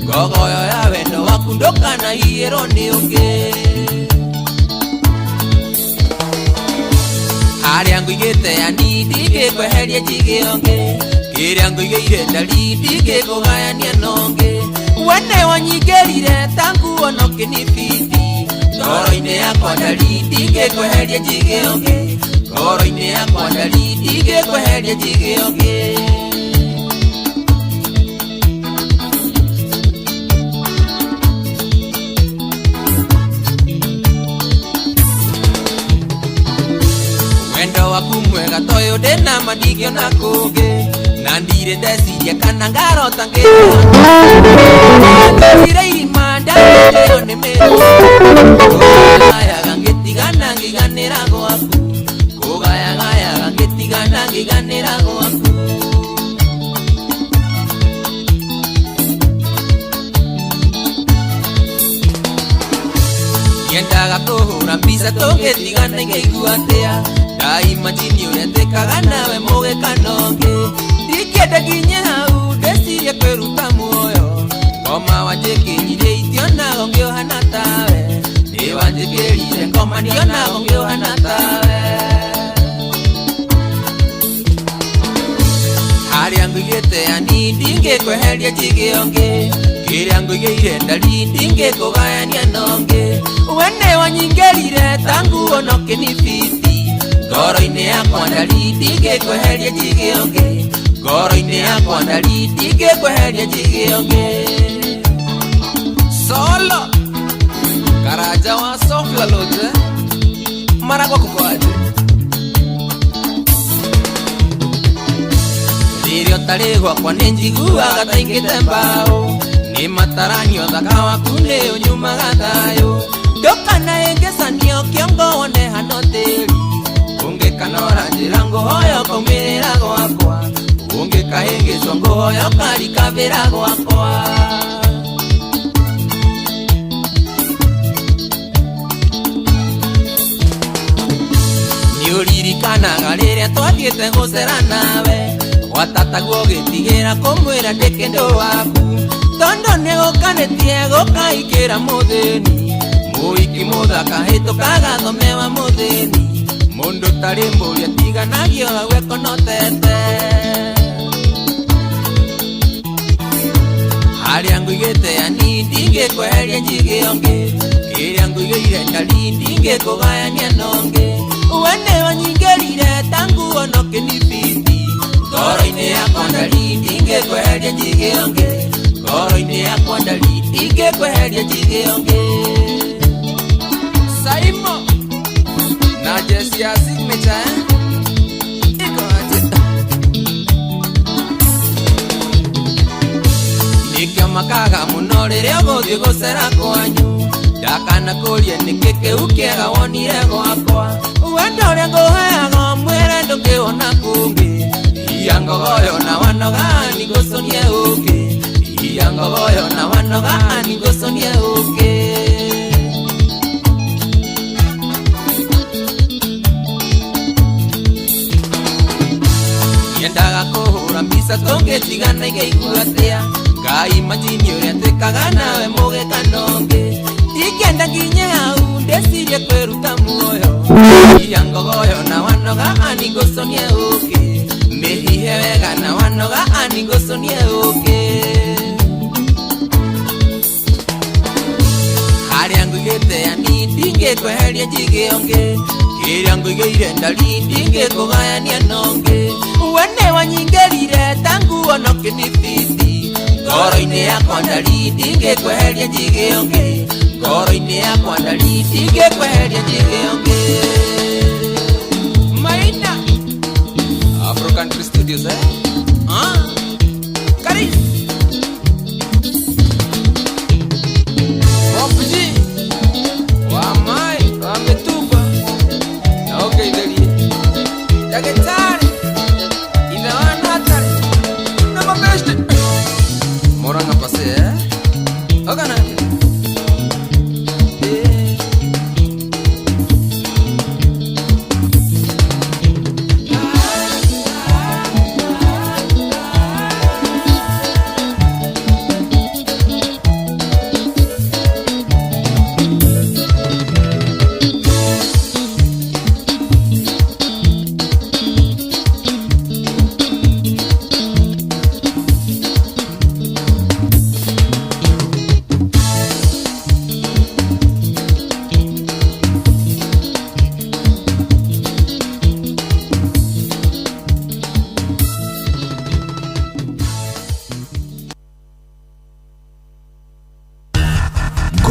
ngogoyo ya wendo waku ndũkanaiyĩrwo nĩ ũngĩ. Harĩa nguigĩte yani ndingĩkweheria njige ũngĩ, Kĩrĩa ngũigĩire ndari ndingĩkũgayania nongĩ. Wene wanyingĩrire ta nguo no kĩnibiti. Ngoro-inĩ yakwa ndari ndingĩkweheria njige ũngĩ. Ngoro-inĩ yakwa ndari ndingĩkweheria njige ũngĩ. Wendo waku mwega toyũ ndĩna ma ndingĩona kũngĩ. Na ndirĩ ndeciria kana ngarota ngĩire irima ndarĩtĩo nĩ mĩrũ. Kũgayagayaga ngĩtigana ngĩganĩra gwaku. Kũgayagayaga ngĩtigana ngĩganĩra gwaku. Nyendaga kũhũra mbica tũngĩtigana ingĩigua atĩa. Ndaimagine ũrĩa twĩkaga nawe mũgĩkana ũngĩ. Ndingĩenda nginye hau ndecirie kwĩruta muoyo. Ngoma wanjĩkĩrire itionaga ũngĩ ũhana tawe. Nĩ wanjĩkĩrire ngoma ndionaga ũngĩ ũhana tawe. Harĩa ngũigĩte yani ndingĩkweheria njige ũngĩ. Kĩrĩa ngũigĩire ndari ndingĩkũgayania nongĩ. Wene wanyingĩrire ta nguo no kĩnibiti. Ngoro-inĩ yakwa ndari ndingĩkweheria njige ũngĩ. Ngoro-inĩ yakwa ndari ndingĩkweheria njige ũngĩ. Solo Karaja wa Sofla Lodge Maragwa kuko aje. Rĩrĩa ũtarĩ gwakwa nĩ njiguaga ta ingĩte mbaũ. Nĩ mataranio thaka waku nĩ ũnyumaga thayũ. Ndũkanahĩngĩcanio kĩongo wone hano tĩri. Ũngĩkanora njĩra ngũhoya ũkaumĩrĩra gwakwa. Ũngĩkahĩngĩcwo ngũhoya ũkarikabĩra gwakwa. Nĩũririkanaga rĩrĩa twathiĩte gũcera nawe. Gwatataguo ũgĩtigĩra kũmwĩra ndĩ kĩndũ waku. Tondũ nĩgũkanĩtie gũkaingĩra mũthĩni. Mũhiki mũthaka hĩtũkaga thome wa mũthĩni. Mũndũ tarĩ mbũri atiganagio hau ekonotete. Harĩa ngũigĩte yani ndingĩkweheria njige ũngĩ. Kĩrĩa ngũigĩire ndari ndingĩkũgayania nongĩ. Wene wanyingĩrire ta nguo no kĩnibiti. Ngoro-inĩ yakwa ndari ndingĩkweheria njige ũngĩ. Ngoro-inĩ yakwa ndari ndingĩkweheria njige ũngĩ. Saimo na Jesse ya signature iko aje. Nĩkĩo makaga mũno rĩrĩa ũgũthiĩ gũcera kwanyu. Ndakanakũrie nĩkĩ kĩu kĩega wonire gwakwa. Wendo ũrĩa ngũheaga mwĩre ndũngĩwona kũngĩ. Iya ngogoyo na wanoga nĩngũconie ũkĩ. Iya ngogoyo na wanoga nĩngũconie ũkĩ. Nyendaga kũhũra mbica tũngĩtigana ingĩigua atĩa. Ngaimagine ũrĩa twĩkaga nawe mũgĩkana ũngĩ. Ndingĩenda nginye hau ndecirie kwĩruta muoyo. Iya ngogoyo na wanoga nĩngũconie ũkĩ. Mĩhihe wega na wanoga nĩngũconie ũkĩ. Harĩa ngũigĩte yani ndingĩkweheria njige ũngĩ. Kĩrĩa ngũigĩire ndari ndingĩkũgayania nongĩ. Wene wanyingĩrire ta nguo no kĩnibiti. Ngoro-inĩ yakwa ndari ndingĩkweheria njige ũngĩ. Ngoro-inĩ yakwa ndari ndingĩkweheria njige ũngĩ. Maina Afro Country Studios Karis Pop G wa mai wa mĩtumba na ũngeithĩrie ndagĩtarĩ ithe wa Natari na mabeshte Moranga pase Ogana.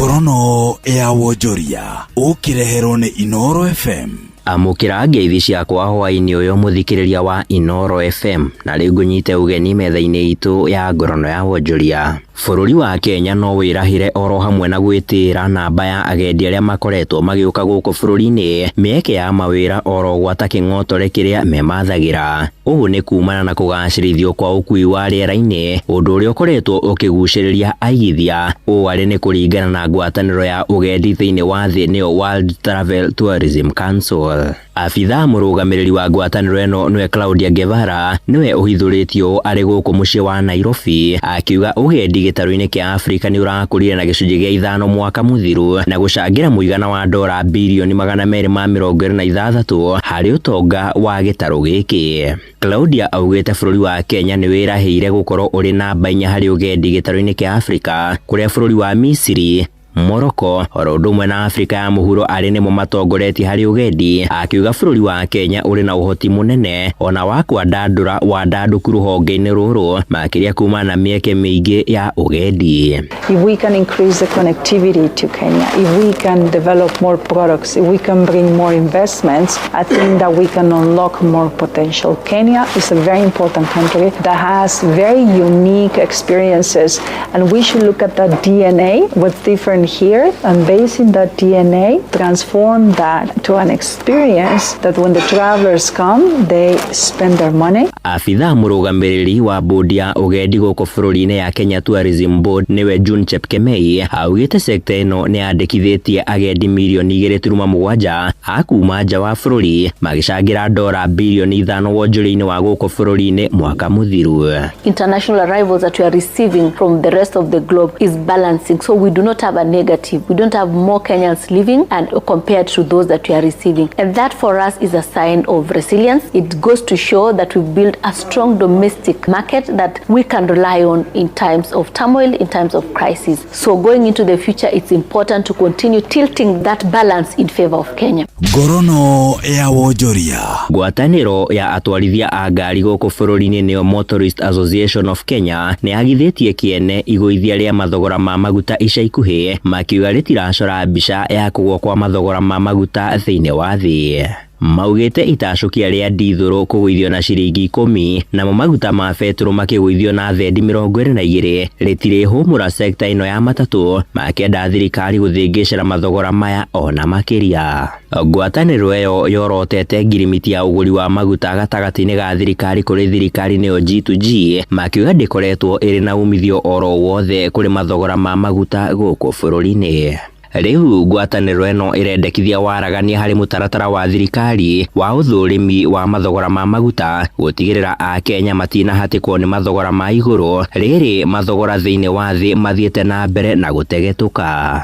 Ngorono ya wonjoria ũkĩreherwo nĩ Inoro FM. Amũkĩra ngeithi ciakwa hwaĩ-inĩ ũyũ mũthikĩrĩria wa Inoro FM na rĩu ngũnyite ũgeni metha-inĩ itũ ya ngorono ya wonjoria. Bũrũri wa Kenya no wĩrahĩre oro hamwe na gwĩtĩĩra namba ya agendi arĩa makoretwo magĩũka gũkũ bũrũri-inĩ, mĩeke ya mawĩra oro gwata kĩng'otore kĩrĩa memathagĩra. Ũũ nĩ kumana na kũgacĩrithio kwa ũkui wa rĩera-inĩ, ũndũ ũrĩa ũkoretwo ũkĩgucĩrĩria aigithia. Ũũ arĩ nĩ kũringana na ngwatanĩro ya ũgendi thĩinĩ wa thĩ nĩyo World Travel Tourism Council. Abithaa mũrũgamĩrĩri wa ngwatanĩro ĩno nĩwe Claudia Guevara nĩwe ũhithũrĩtio arĩ gũkũ mũciĩ wa Nairobi, akiuga ũgendi gĩtarũ-inĩ kĩa Afrika nĩ ũrakũrire na gĩcunjĩ gĩa 5 mwaka mũthiru na gũcangĩra mũigana wa dora birioni 226 harĩ ũtonga wa gĩtarũ gĩkĩ. Claudia augĩte bũrũri wa Kenya nĩ wĩrahĩire gũkorwo ũrĩ namba 4 harĩ ũgendi gĩtarũ-inĩ kĩa Afrika, kũrĩa bũrũri wa Misiri, Morocco oro ũndũ ũmwe na Afrika ya mũhuro arĩ nĩmo matongoretie harĩ ũgendi, akiuga bũrũri wa Kenya ũrĩ na ũhoti mũnene ona wa kwandandũra wandandũku rũhonge-inĩ rũrũ makĩria kumana na mĩeke mĩingĩ ya ũgendi. If we can increase the connectivity to Kenya, if we can develop more products, if we can bring more investments, I think that we can unlock more potential. Kenya is a very important country that has very unique experiences, and we should look at that DNA, what's different here, and based on that DNA, transform that to an experience that when the travelers come, they spend their money. Abithaa mũrũgamĩrĩri wa bodi ya ũgendi gũkũ bũrũri-inĩ ya Kenya Tourism Board nĩwe June Chepkemei augĩte sekta ĩno nĩ yandĩkithĩtie agendi mirioni 2.7 a kuma nja wa bũrũri magĩcangĩra dora birioni 5 wonjoria-inĩ wa gũkũ bũrũri-inĩ mwaka mũthiru. International arrivals that we are receiving from the rest of the globe is balancing, so we do not have a negative. We don't have more Kenyans leaving and compared to those that we are receiving, and that for us is a sign of resilience. It goes to show that we've built a strong domestic market that we can rely on in times of turmoil, in times of crisis. So going into the future, it's important to continue tilting that balance in favor of Kenya. Ngorono ya wonjoria. Ngwatanĩro ya atwarithia a ngari gũkũ bũrũri-inĩ nĩyo Motorist Association of Kenya nĩ yagithĩtie kĩene igũithia rĩa mathogora ma maguta ica ikuhĩ, makiuga rĩtiracora mbica ya kũgũa kwa mathogora ma maguta thĩinĩ wa thĩ. Maugĩte itacũkia rĩa ndithũrũ kũgũithio na ciringi 10 namo maguta ma betũrũ makĩgũithio na thendi 22 rĩtirĩhũmũra sekta ĩno ya matatũ, makĩenda thirikari gũthĩngĩcĩra mathogora maya ona makĩria. Ngwatanĩro ĩyo yorotete ngirimiti ya ũgũri wa maguta gatagatĩ-inĩ ga thirikari kũrĩ thirikari nĩyo G2G, makiuga ndĩkoretwo ĩrĩ na umithio oro wothe kũrĩ mathogora ma maguta gũkũ bũrũri-inĩ. Rĩu ngwatanĩro ĩno ĩrendekithia waragania harĩ mũtaratara wa thirikari wa ũthũrimi wa mathogora ma maguta gũtigĩrĩra Akenya matinahatĩkwo nĩ mathogora ma igũrũ rĩrĩ mathogora thĩinĩ wa thĩ mathiĩte na mbere na gũtegetũka.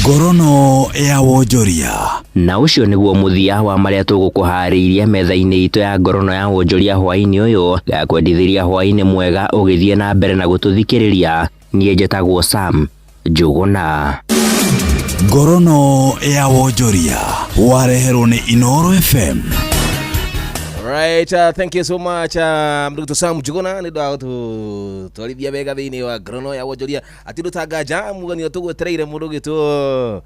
Ngorono ya wonjoria. Na ũcio nĩguo mũthia wa marĩa tũgũkũharĩirie metha-inĩ itũ ya ngorono ya wonjoria hwaĩ-inĩ ũyũ. Ngakwendithĩria hwaĩ-inĩ mwega ũgĩthiĩ na mbere na gũtũthikĩrĩria. Niĩ njĩtagwo Sam Njũgũna. Ngorono ya wonjoria wareherwo nĩ Inoro FM. Right, thank you so much Dr. Sam Njuguna nĩ ũndũ wa gũtũtwarithia wega thĩinĩ wa ngorono ya wonjoria atirutanga mugani tũgwetereire mũndũ ũgĩtwo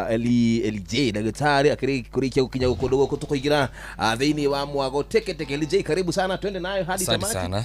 Eli J ndagĩtarĩ akĩrĩ kũrĩkia gũkinya gũkũ gũkũ tũkũingĩra thĩinĩ wa mwago teke teke. Eli J, karibu sana, twende nayo hadi tamati sana.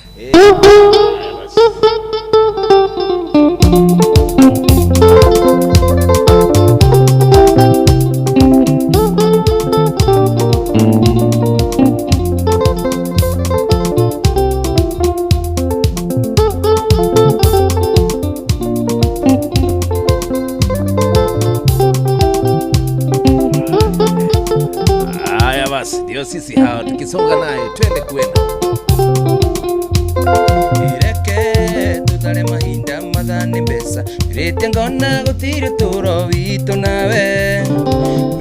Haya basi, ndio sisi hao tukisonga nayo, twende kwenda. Ireke tutare mahinda mathani mbeca rĩte ngona gũtirĩ ũtũũro witũ nawe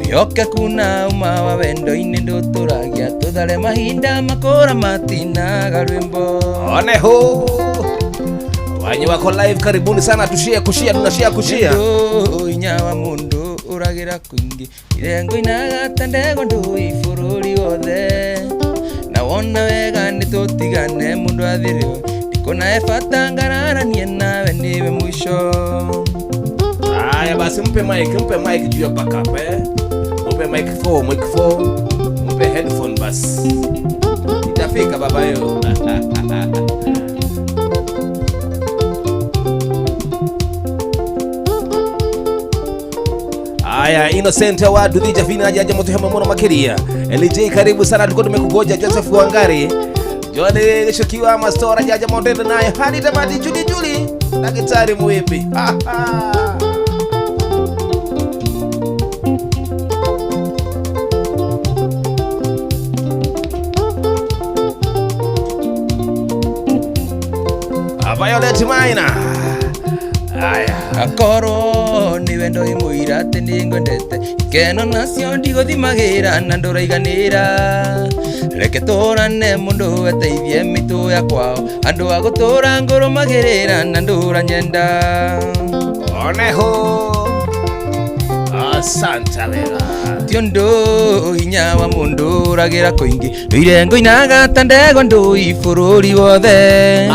wĩhoke kuna uma wa wendo-inĩ ndũtũragia tũthare mahinda makũra matinaga rwĩmbo. One ho wanyi wako live, karibuni sana, tushare kushare, tunashare kushare. Inya wa mundu ũragĩra kwingĩ irengo inaga ndego ndũi bũrũri wothe na wona wega nĩ tũtigane mundu athiriwe ndikona e bata ngararanie nawe niwe mwisho. Haya basi, mpe mic, mpe mic juu ya backup eh. Mpe mic 4, mic 4. Mpe headphone basi. Itafika baba yo. Haya, Innocent wa Duthija Vina jaja mutu hamwe muno makiria. LJ karibu sana, tulikuwa tumekugoja. Joseph Wangari, Jole Gishukiwa Mastora jaja Mondende naye hadi tamati. Juli Juli daktari Muimbi. Violet Maina. Aya. Akorwo nĩ wendo ĩ mũira atĩ nĩ ngwendete ikeno nacio ndigũthimagĩra na ndũraiganĩra reke tũrane mũndũ eteithie mĩtũ ya kwao andũ a gũtũra ngũrũmagĩrĩra na ndũra nyenda. Oneho. Asante wega. Ti ũndũ hinya wa mũndũ ũragĩra kũingĩ ndũire ngũinaga ta ndegwa ndũi bũrũri wothe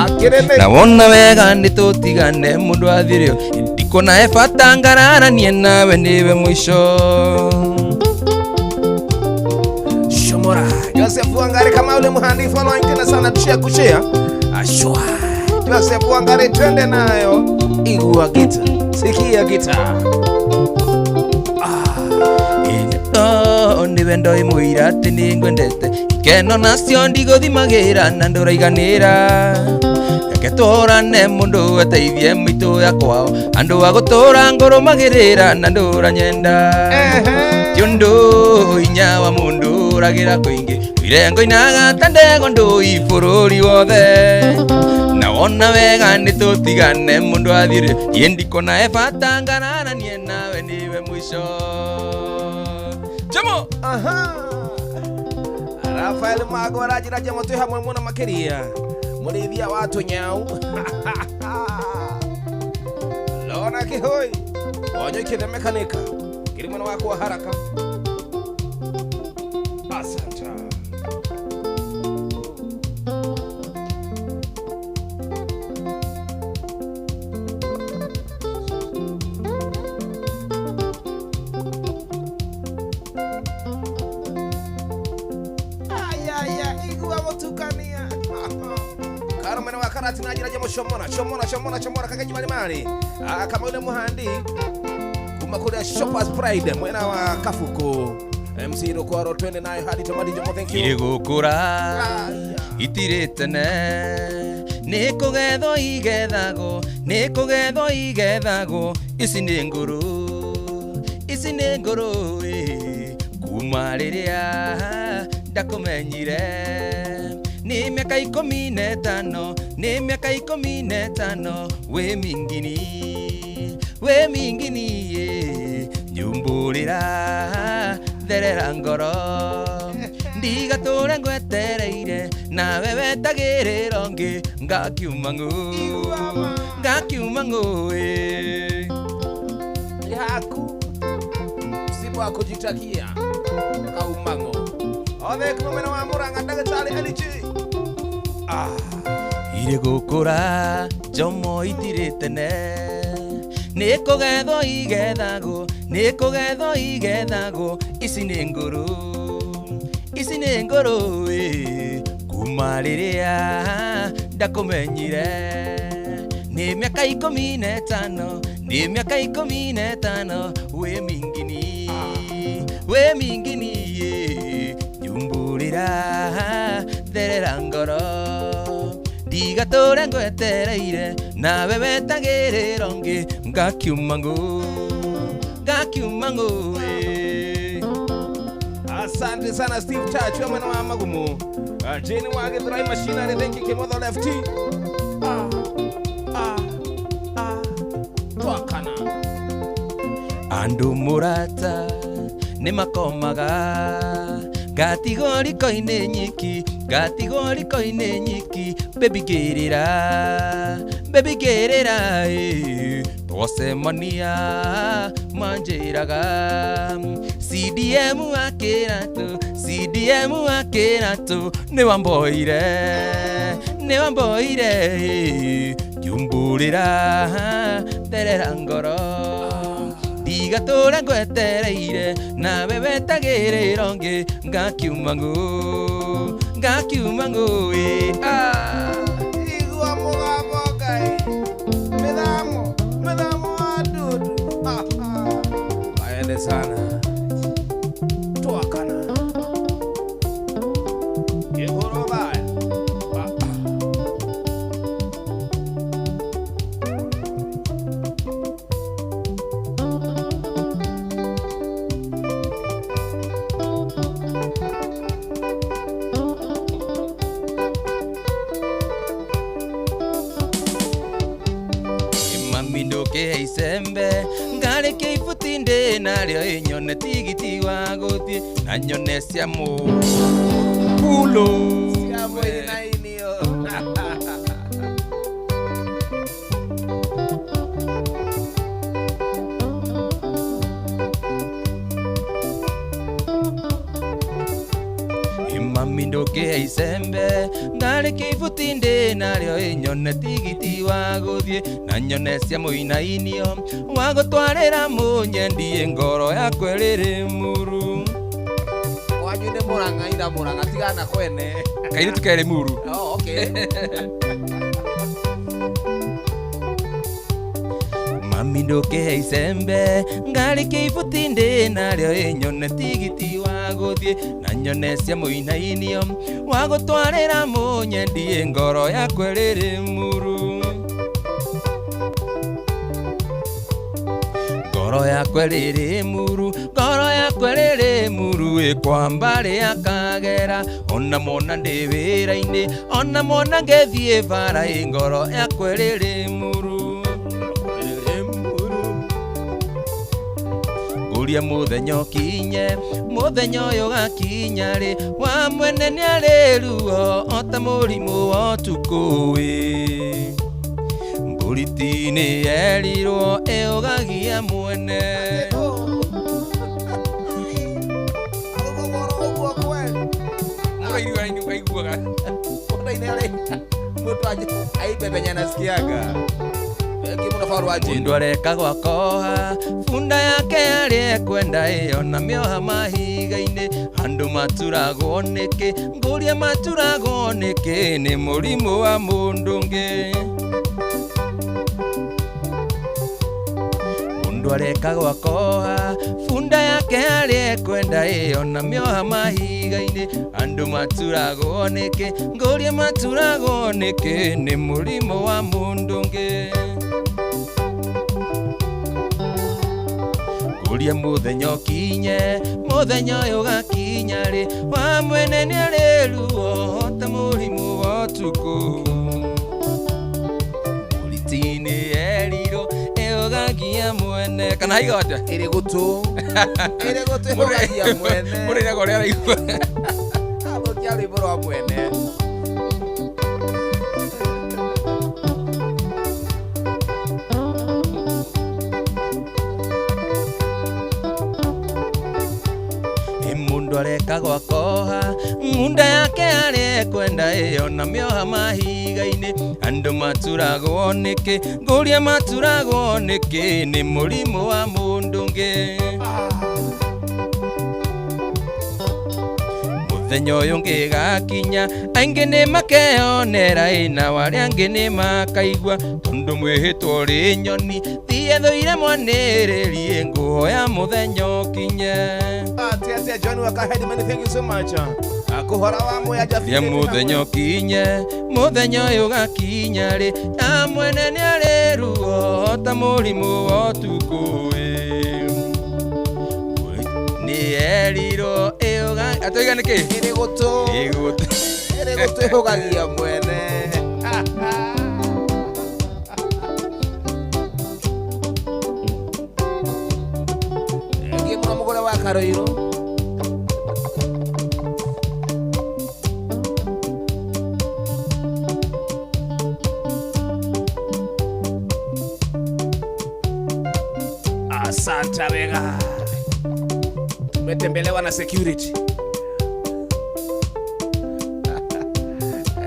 na wona wega nĩ tũtigane mũndũ athire ndikuona e bata ngararanie nawe nĩwe mũico. Shomora Joseph Wangari kama yule mhandisi following tena sana tushare kushare. Ashwa. Joseph Wangari twende nayo. Igua gita. Sikia gita. Nĩ wendo ĩ mũira atĩ nĩ ngwendete ikeno nacio ndigũthimagĩra na ndũraiganĩra reke tũrane mũndũ eteithie mĩitũ ya kwao andũ a gũtũra ngũrũmagĩrĩra na ndũra nyenda ti ũndũ hinya wa mũndũ ũragĩra kũingĩ ndũire ngũinaga ta ndegwa ndũi bũrũri wothe na wona wega nĩ tũtigane mũndũ athire niĩ ndikuona e bata ngararanie nawe nĩwe mũico. Jamo. Aha. Rafael Mago arajira jamo twi hamwe muno makiria. Murithia wa tunyau. Lona kihoi. Onyo kithe mekanika. Kiri mwana wako wa haraka. Asante. Shomora, shomora, shomora, shomora kaka jimali mali. Kama yule muhandi kuma kule Shoppers Pride mwena wa Kafuko. MC Rukwaro twende nayo hadi tamati. Jomo, thank you. Iri gukura itiritene ni kugethwo igethagwo ni kugethwo igethagwo ici nĩ ngũrũ ici nĩ ngũrũ kuma rĩrĩa ndakũmenyire nĩ mĩaka 15 nĩ mĩaka 15 wĩ mingini nyumbũrĩra therera ngoro ndigatũre ngwetereire nawe wetagĩrĩra ũngĩ ngakiuma ng'ũ yaku msiba wa kujitakia kaumango othe kuma mwena wa Murang'a ndagĩtarĩ LG. Irĩ gũkũra njomo itirĩ tene nĩ kũgethwo igethagwo nĩ kũgethwo igethagwo ici nĩ ngũrũ ici nĩ ngũrũ kuma rĩrĩa ndakũmenyire nĩ mĩaka 15 nĩ mĩaka 15 wĩ mingini nyumbũrĩra therera ngoro ndigatũre ngwetereire nawe wetagĩrĩra ũngĩ ngakiuma ng'ũ. Asante sana Steve Touch wa mwana wa Magumu. Jane wa Githurai Machinery, thank you Kimotho Lefty. Twakana. Andũ mũrata nĩ makomaga ngatigwo riko-inĩ nyiki ngatigwo riko-inĩ nyiki baby ngĩrĩra twacemania manjĩraga CDM akĩratũ CDM akĩratũ nĩ wamboire njumbũrĩra therera ngoro Ndigatũre ngwetereire nawe wetagĩrĩra ũngĩ ngakiuma ngũ ngakiuma ngũĩ ah. Igua mũgambo Ngai mĩthamo mĩthamo wa ndudu. Aende sana twakana kĩhũrũ baya. Mami ndũkĩhe icembe ngarĩkia ibuti ndĩ narĩo ĩ nyone tigiti wa gũthiĩ na nyone cia mũkulo Cia mũinainio. Mami ndũkĩhe icembe ngarĩkia ibuti ndĩ narĩo ĩ nyone tigiti wa gũthiĩ na nyone cia mũinainio wa gũtwarĩra mũnyendi ngoro yakwa ĩrĩrĩ muru. Wanyu nĩ Mũrang'a ira Mũrang'a tigana kwene. Kairĩtu kerĩ muru. Oh, okay. Mami ndũkĩhe icembe ngarĩkia ibuti ndĩ narĩo ĩ nyone tigiti wa gũthiĩ na nyone cia mũinainio wa gũtwarĩra mũnyendi ngoro yakwa ĩrĩrĩ muru. Ngoro yakwa ĩrĩrĩ muru ngoro yakwa ĩrĩrĩ muru ĩ kwa mbarĩ ya Kagera ona mona ndĩ wĩra-inĩ ona mona ngĩthiĩ bara ĩ ngoro yakwa ĩrĩrĩ muru. Ngũria mũthenya ũkinye mũthenya ũyũ ũgakinya rĩ wa mwene nĩarĩ ruo o ta mũrimũ wa ũtukũ ĩ mbũri ti nĩ yerirwo ĩũgagia mwene. Mũndũ areka gwakoha bunda yake arĩa ekwenda ĩyo na mĩoha mahiga-inĩ andũ maturagwo nĩkĩ ngũria maturagwo nĩkĩ nĩ mũrimũ wa mũndũ ũngĩ. Mũndũ areka gwakoha bunda yake arĩa ekwenda ĩyo na mĩoha mahiga-inĩ andũ maturagwo nĩkĩ ngũria maturagwo nĩkĩ nĩ mũrimũ wa mũndũ ũngĩ. Ngũria mũthenya ũkinye mũthenya ũyũ ũgakinya rĩ wa mwene nĩarĩ ruo ta mũrimũ wa ũtukũ mbũri nĩ yerirwo ĩũgagia mwene kana haiga atĩa ĩrĩ gũtũ ĩrĩ gũtũ ĩũgagia mwene. Mũrĩraga ũrĩa araigua. Athũkia rwĩmbo rwa mwene. Mũndũ areka gwakoha ng'unda yake arĩa ekwenda ĩyo na mĩoha mahiga-inĩ andũ maturagwo nĩkĩ ngũria maturagwo nĩkĩ nĩ mũrimũ wa mũndũ ũngĩ. Mũthenya ũyũ ũngĩgakinya aingĩ nĩ makeyonera ĩ nao arĩa angĩ nĩ makaigua tondũ mwĩhĩtwa ũrĩ nyoni thiĩ thũire mwanĩrĩrie ngũhoya mũthenya ũkinye. Atia John Waka Headman, thank you so much. Akuhora wa moya jafi. Ya mũthenya ũkinye mũthenya ũyũ ũgakinya rĩ ya mwene nĩarĩ ruo ta mũrimũ wa ũtukũ ĩ nĩ yerirwo ĩũga atoiga nĩkĩ ĩrĩ gũtũ ĩrĩ gũtũ ĩhũgagia mwene. Ngiĩ mũno mũgũre wa Karoirũ. Asante wega. Tumetembelewa na security.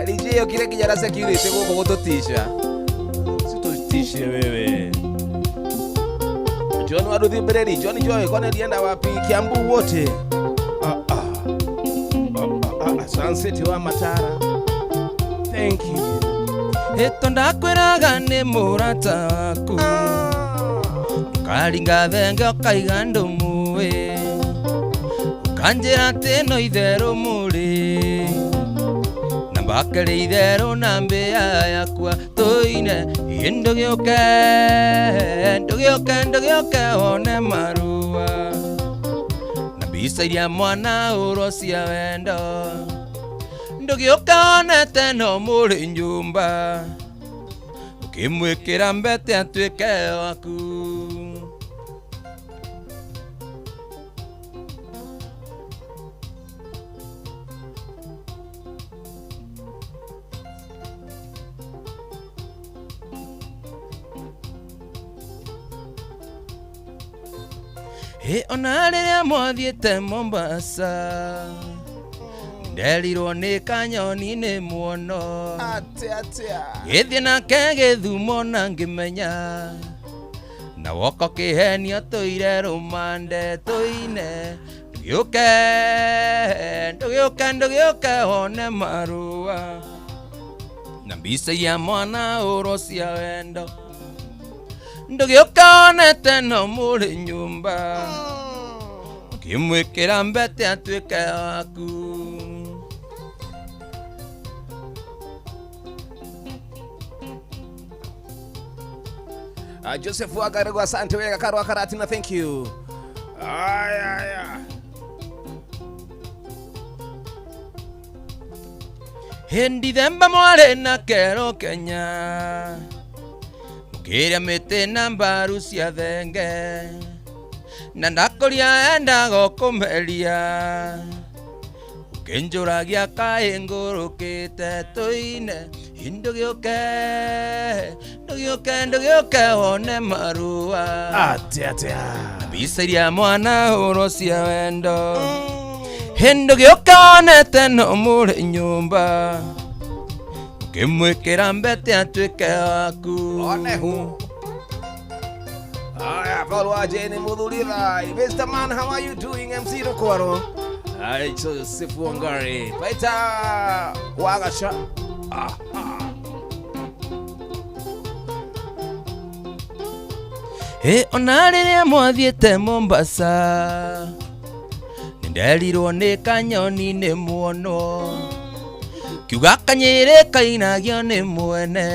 DJ kile kijana security guku gututisha. Situtishe wewe. John Waruthi Bereri, John Joy, kwani alienda wapi? Kiambu wote. Sunset wa Matara. Thank you. Ĩto ndakwĩraga nĩ mũrata waku ũkaringa thenge ũkaiga ndũmũĩ ũkanjĩra atĩ no itherũ mũrĩ na mbakĩrĩ itherũ na mbĩa yakwa tũine ĩ ndũgĩũke ndũgĩũke ndũgĩũke wone marũa na mbica iria mwana ũrwo cia wendo ndũgĩũka wonete no mũrĩ nyũmba ũkĩmwĩkĩra mbete atuĩke waku. Ĩ ona rĩrĩa mwathiĩte Mombasa nderirwo nĩ kanyoni nĩ muono Atia. Gĩthiĩ nake gĩthumo na ngĩmenya na woko kĩhenio tũire rũmande tũine ndũgĩũke ndũgĩũke ndũgĩũke wone marũa na mbica iria mwana ũrwo cia wendo ndũgĩũka wonete no mũrĩ nyũmba ũkĩmwĩkĩra mbete atuĩke waku. Joseph Wagarego, asante wega Karwa Karatina, thank you. Aya. Hindi themba mwarĩ na kero Kenya mũkĩrĩa mĩtĩ na mbaru cia thenge na ndakũria endaga kũmeria ũkĩnjũragia kaĩ ngũrũkĩte tũine ndũgĩũke ndũgĩũke ndũgĩũke wone marũa Atia. na mbica iria mwana ũrwo cia wendo ndũgĩũka wonete no mũrĩ nyũmba ũkĩmwĩkĩra mbete atuĩke waku. One hu. Aya, Paul wa Jane Mudhurira. Mr. Man, how are you doing? MC Rukwaro. Ay, Joseph Wangari. Paita Wagasha. Aha. Ĩ ona rĩrĩa mwathiĩte Mombasa nĩnderirwo nĩ kanyoni nĩ muono kiuga kanyĩrĩ kainagio nĩ mwene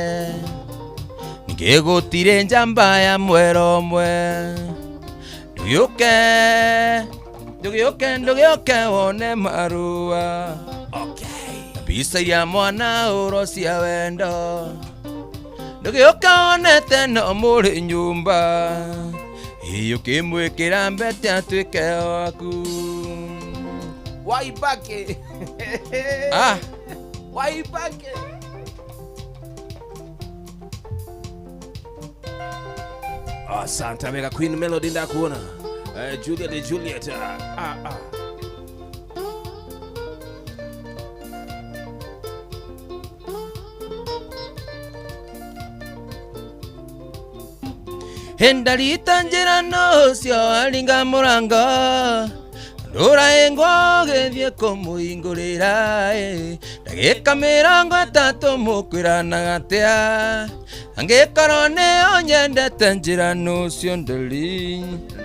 ningĩ gũtirĩ njamba ya mwero ũmwe ndũgĩũke ndũgĩũke ndũgĩũke wone marũa na mbica iria mwana ũrwo cia wendo ndũgĩũka wonete no mũrĩ nyũmba ĩ ũkĩmwĩkĩra mbete atuĩke waku. Waibake. Ah. Waibake. Asante Mega Queen Melody ndakuona. Juliet Juliet. Ndarita njĩra no ũcio aringa mũrango ndũraĩngwo gĩthiĩ kũmũhingũrĩra ndagĩka mĩrongo ĩtatũ mũkwĩranaga atĩa angĩkorwo nĩ ũnyendete njĩra nũcio ndũri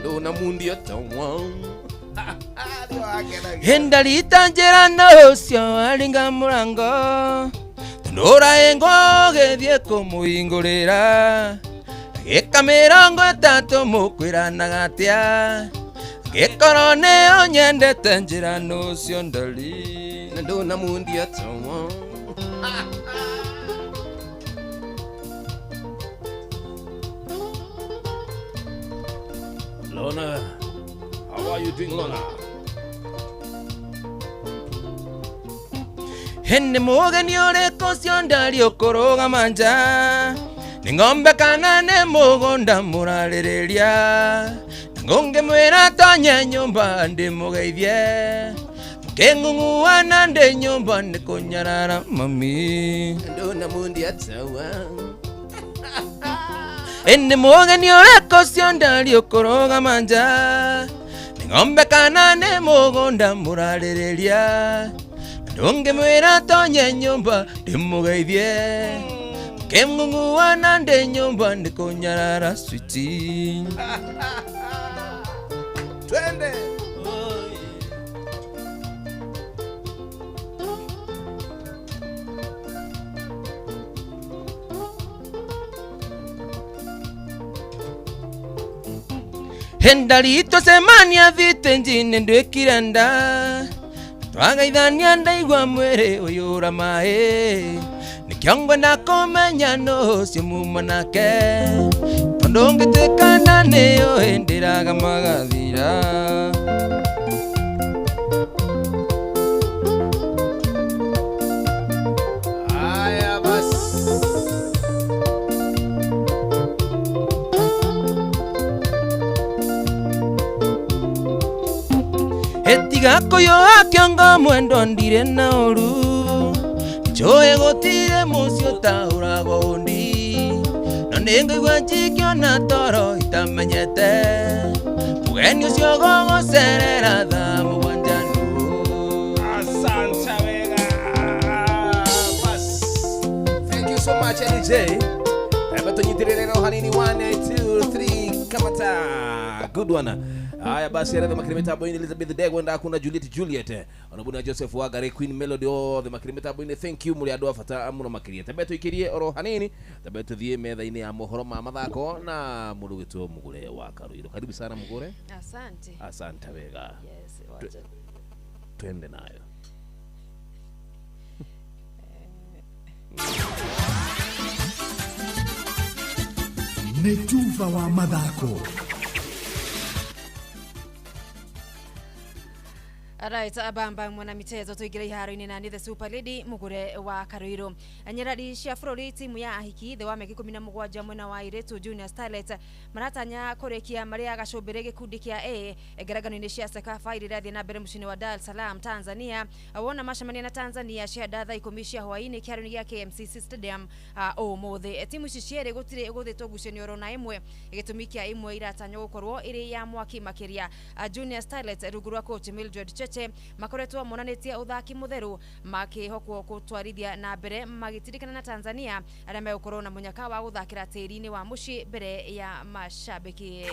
Ndũnamundia tawa. Ndarita njĩra no ũcio aringa mũrango ndũraĩngwo gĩthiĩ kũmũhingũrĩra ndagĩka mĩrongo ĩtatũ mũkwĩranaga atĩa angĩkorwo nĩ ũnyendete njĩra nũcio ndũri Ndũnamundia tawa. Lona, how are you doing, Lona? Nĩ mũgeni ũrĩkũ ũcio ndari ũkũrũgama nja nĩ ng'ombe kana nĩ mũgũnda mũrarĩrĩria na ngũngĩmwĩra tonye nyũmba ndĩmũgeithie mũkĩng'ung'uana ndĩ nyũmba nĩ kũnyarara mami Ndũnamundia tawa. Ĩndĩ mũgeni ũrĩkũ ũcio ndari ũkũrũgama nja nĩ ng'ombe kana nĩ mũgũnda mũrarĩrĩria ndũngĩmwĩra tonye nyũmba ndĩmũgeithie kĩmng'ung'uana ndĩ nyũmba nĩ kũnyarara switi. Twende. Hendaritũ cemania thitĩnji-inĩ ndwĩkire nda twagaithania ndaigua mwĩrĩ ũyũra maĩ nĩkĩo ngwenda kũmenya nũ ũcio muma nake tondũ ngĩtuĩkana nĩũĩ ndĩraga magathira. Haya basi. Etiga kũyũa kĩongo mwendwa ndirĩ na ũru njũĩ gũtirĩ mũciĩ ũtaũragwo ũndi no nĩngũigua njikĩona toro itamenyete mũgeni ũcio gũgũcerera thaa mũgwanja nũ. Asante wega. Bas. Thank you so much NJ. Hebu tunyitirire roho hanini 1 2 3 kamata. Good one. Haya basi arethe makiri mitambo-inĩ Elizabeth Degwa ndakuna Juliet Juliet onabuna Joseph Wagare Queen Melody othe makiri mitambo-inĩ. Thank you muri andu a bata muno makiria. Tambe tuikirie oro hanini tambe tuthie metha-inĩ ya mohoro ma mathako na mundu gwitwo Mugure wa Karuiro. Karibu sana Mugure. Asante. Asante wega. Yes, wacha twende nayo. Nĩ tuva wa mathako. Right, abamba mwana michezo tuingire iharo-inĩ na ni the super lady Mugure wa Karuiru. Nyarari cia bũrũri timu ya ahiki thĩ wa mĩaka 17 mwena wa airĩtu Junior Starlet maratanya kũrĩkia marĩ a gacũmbĩrĩ gĩkundi kĩa A ngerengano-inĩ cia CECAFA iria irathiĩ na mbere mũciĩ-inĩ wa Dar es Salaam Tanzania. Wona macemania na Tanzania cia thaa 10 cia hwaĩ-inĩ kĩharo-inĩ gĩa KMCC Stadium ũmũthĩ. Timu ici cierĩ gũtirĩ gũthĩtwo ngucanio oro na ĩmwe, gĩtũmi kĩa ĩmwe iratanywo gũkorwo ĩrĩ ya mwaki makĩria. Junior Starlet rungu rwa coach Mildred Cheche makoretwo monanĩtie ũthaki mũtheru makĩhokwo gũtwarithia na mbere magĩtirikana na Tanzania arĩa megũkorwo na mũnyaka wa gũthakĩra tĩri-inĩ wa mũciĩ mbere ya mashabiki.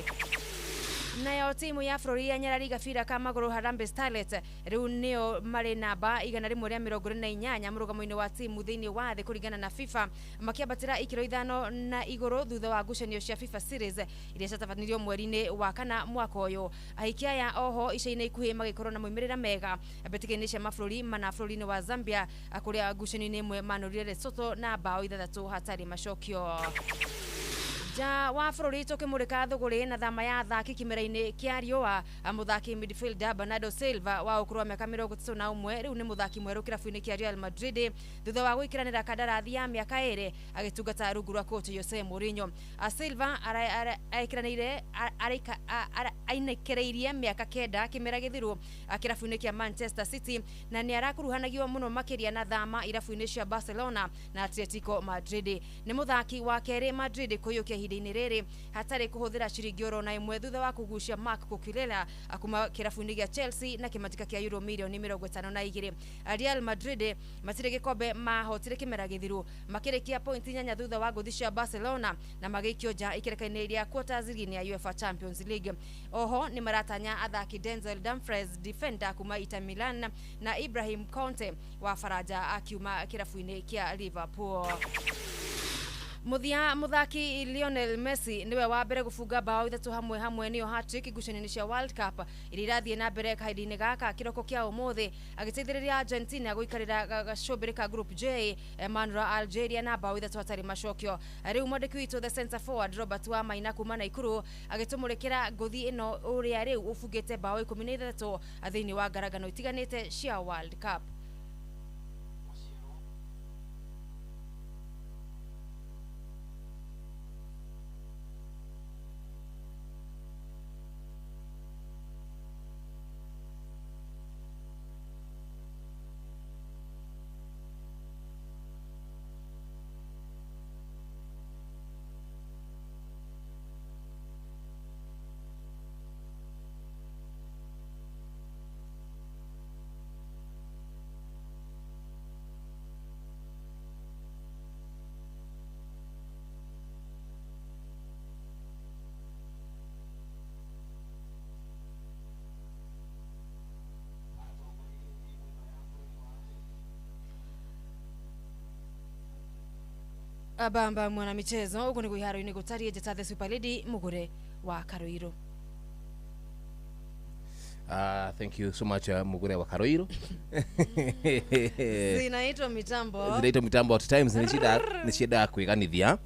Nayo timu ya bũrũri ya nyarari gabira ka magũrũ Harambee Starlets rĩu nĩo marĩ namba 148 mũrũgamo-inĩ wa timu thĩinĩ wa thĩ kũringana na FIFA, makĩambatĩra ikĩro 5 na igũrũ thutha wa ngucanio cia FIFA Series iria ciatabanirio mweri-inĩ wa kana mwaka ũyũ. Ahiki aya oho ica-inĩ ikuhĩ magĩkorwo na moimĩrĩra mega mbĩtĩka-inĩ cia mabũrũri mana bũrũri-inĩ wa Zambia kũrĩa ngucanio-inĩ ĩmwe manũrire Lesotho na bao 6 hatarĩ macokio. Ja wa bũrũri tũkĩmũrĩka thũgũrĩ na thama ya athaki kĩmera-inĩ kĩa riũa, mũthaki midfielder Bernardo Silva wa ũkũrũ wa mĩaka 31 rĩu nĩ mũthaki mwerũ kĩrabu-inĩ kĩa Real Madrid thutha wa gwĩkĩranĩra kandarathi ya mĩaka 2 agĩtungata rungu rwa coach Jose Mourinho. Silva arekĩranĩire ainekereirie mĩaka 9 kĩmera gĩthiru kĩrabu-inĩ kĩa Manchester City na nĩ arakuruhanagio mũno makĩria na thama irabu-inĩ cia Barcelona na Atletico Madrid. Nĩ mũthaki wa kerĩ Madrid kũiyũkia ihinda-inĩ rĩrĩ hatarĩ kũhũthĩra ciringi oro na ĩmwe thutha wa kũgucia Marc Cucurella kuma kĩrabu-inĩ gĩa Chelsea na kĩmatĩka kĩa euro mirioni 52. Real Madrid matirĩ gĩkombe mahotire kĩmera gĩthiru makĩrĩkia pointi 8 thutha wa ngũthi cia Barcelona na magĩikio nja ikereka-inĩ rĩa quarters ligi ya UEFA Champions League. Oho nĩ maratanya athaki Denzel Dumfries defender kuma Inter Milan na Ibrahim Conte wa Faranja akiuma kĩrabu-inĩ kĩa Liverpool. Muthia muthaki Lionel Messi niwe wa mbere gubunga bao 3 hamwe hamwe niyo hat-trick ngucanio-inĩ cia World Cup iria irathiĩ na mbere kahinda-inĩ gaka kĩroko kĩa ũmũthĩ agĩteithĩrĩria Argentina gũikarĩra gacũmbĩrĩ ka Group J manura Algeria na bao 3 hatarĩ macokio. Rĩu mwandĩki witũ the center forward Robert wa Maina kuma Naikuru agĩtũmũrĩkĩra ngũthi ĩno ũrĩa rĩu ũbungĩte bao 13 thĩinĩ wa ngarangano itiganĩte cia World Cup. Abamba mwana michezo ugu niguo iharo-inĩ gũtariĩ njĩta the super lady mũgũre wa Karoiro. Thank you so much, Mugure wa Karoiro. Zinaitwa mitambo. Zinaitwa mitambo at times nĩ ciendaga kwĩganithia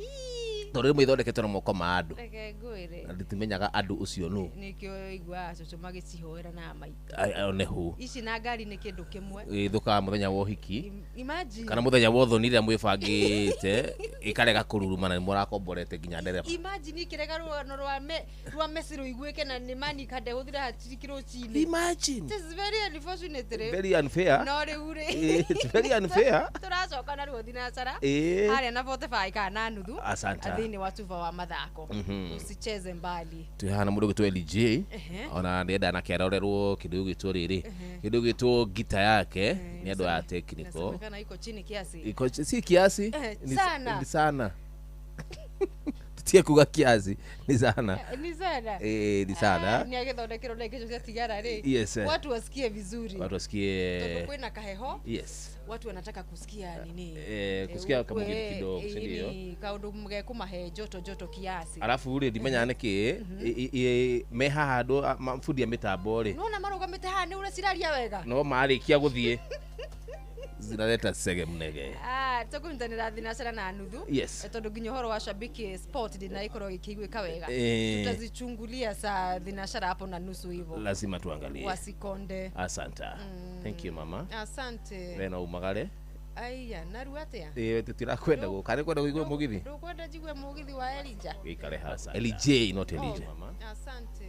tondũ rĩmwe ithondeketwo na moko ma andũ. Reke ngwĩre. Na nditimenyaga andũ ũcio nũ. Nĩkĩo iguaga cũcũ magĩcihoera na maitũ. One hu. Ici na ngari nĩ kĩndũ kĩmwe. Ithũkaga mũthenya wa ũhiki. Imagine. Kana mũthenya wa ũthoni rĩrĩa mwĩbangĩte ĩkarega kũruruma na nĩ mũrakomborete nginya ndereba. Imagine ikĩrega rũgano rwa Messi rũiguĩke na nĩ Manika ndegũthira hat-trick rũcinĩ. Imagine. It is very unfortunate rĩ. Very unfair. No rĩu rĩ. It's very unfair. Tũracoka na ruo thinacara. Harĩa na 45 kana na nuthu. Asante. Thĩinĩ wa tuva wa mathako. Usicheze mbali. Twĩ haha na mũndũ ũgwĩtwo LJ. Ona nĩenda nake arorerwo kĩndũ gĩgwĩtwo rĩrĩ. Kĩndũ gĩgwĩtwo ngita yake nĩ andũ a technical. Inasemekana iko chini kiasi. Iko si kiasi. Sana. Ni sana. Tutie kuga kiasi ni sana. Ni sana. Ni sana. Ni agĩthondekerwo na ingĩ ciatigara rĩ. Yes. Watu wasikie vizuri. Watu wasikie. Tondũ kwĩna kaheho. Yes. Watu wanataka kusikia nini? Kusikia kama kitu kidogo, si ndio? Kaundu mgekumahe joto joto kiasi. Alafu uri ndimenya nĩkĩ me haha andũ mabundi a mĩtambo rĩ. Nona marũgamĩte haha nĩ ũrĩa ciraria wega. No marĩkia gũthiĩ zinaleta sege mnege. Tũkũnyitanĩra thinacara na nuthu. Yes. Tondũ nginya ũhoro wa shabiki sport ndĩnaikorwo gĩkĩiguĩka wega. Tutazichungulia saa thinacara hapo na nusu hivyo. Lazima tuangalie. Wasikonde. Asante. Thank you mama. Asante. We no umagare. Aya, narua atia? Tũtirakwenda gũka. Nĩ kwenda kũigua mũgithi? Ndũkwenda njigue mũgithi wa Elijah? Gĩikare hasa. LJ not Elijah. Asante.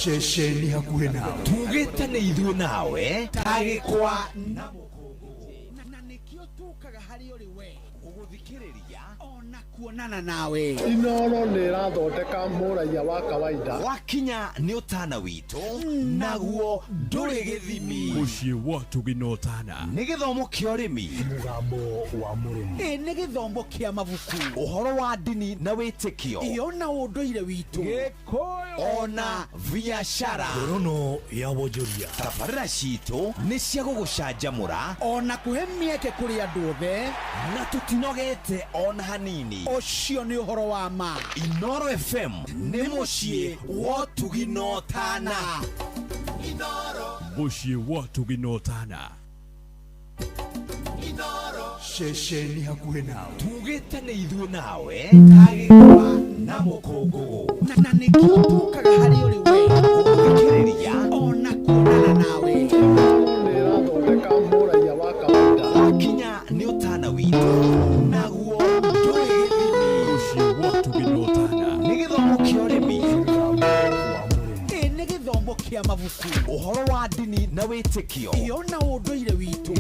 Ceceni hakuhĩ nawe tugĩte nĩ ithuĩ nawe tagĩkwa na mũkũngũgũ na nĩkĩo tũkaga harĩ ũrĩ we gũgũthikĩrĩria ona kuonana nawe. Inoro nĩ ĩrathondeka mũraiya wa kawaida. Wakinya nĩ ũtana witũ naguo ndũrĩ gĩthimi. Mũciĩ wa Tugina Ũtana. Nĩ gĩthomo kĩa ũrĩmi. Mũgambo wa mũrĩmi. Nĩ gĩthomo kĩa mabuku. Ũhoro wa ndini na wĩtĩkio. Ĩyo na ũndũire witũ. Gĩkũyũ. Ona biacara. Ngorono ya wonjoria. Tabarĩra citũ nĩ cia gũgũcanjamũra. Ona kũhe mĩeke kũrĩ andũ othe. Na tũtinogete ona hanini. Ũcio nĩ ũhoro wa ma. Inoro FM nĩ mũciĩ wa ũtugi na ũtana. Mũciĩ wa ũtugi na ũtana. Ceceni hakuhĩ nawe tugĩte nĩ ithuĩ nawe tagĩkwa na mũkũngũgũ na nĩkĩo tũkaga harĩ ũrĩ we gũgũthikĩrĩria ona kuonana nawe. Nĩ ĩrathondeka mũraiya wa kawaida. Wakinya nĩ ũtana witũ naguo ndũrĩ gĩthimi. Mũciĩ wa ũtugi na ũtana. Nĩ gĩthomo kĩa ũrĩmi. Nĩ gĩthomo kĩa mabuku. Ũhoro wa ndini na wĩtĩkio. Ĩyo na ũndũire witũ.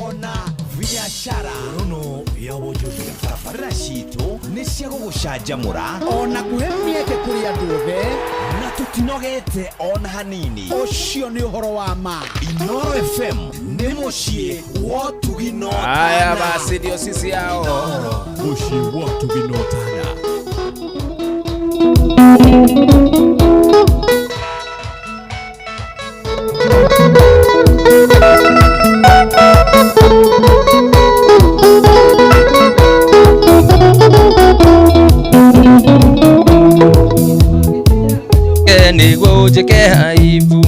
Ona biacara. Ngorono ya wonjoria. Tabarĩra citũ nĩ cia gũgũcanjamũra. Ona kũhe mĩeke kũrĩ andũ othe. Na tũtinogete ona hanini. Ũcio nĩ ũhoro wa ma. Inoro FM nĩ mũciĩ wa ũtugi na ũtana. Haya basi ndio sisi hao. Mũciĩ wa ũtugi na ũtana. Nĩguo ũnjĩke aibu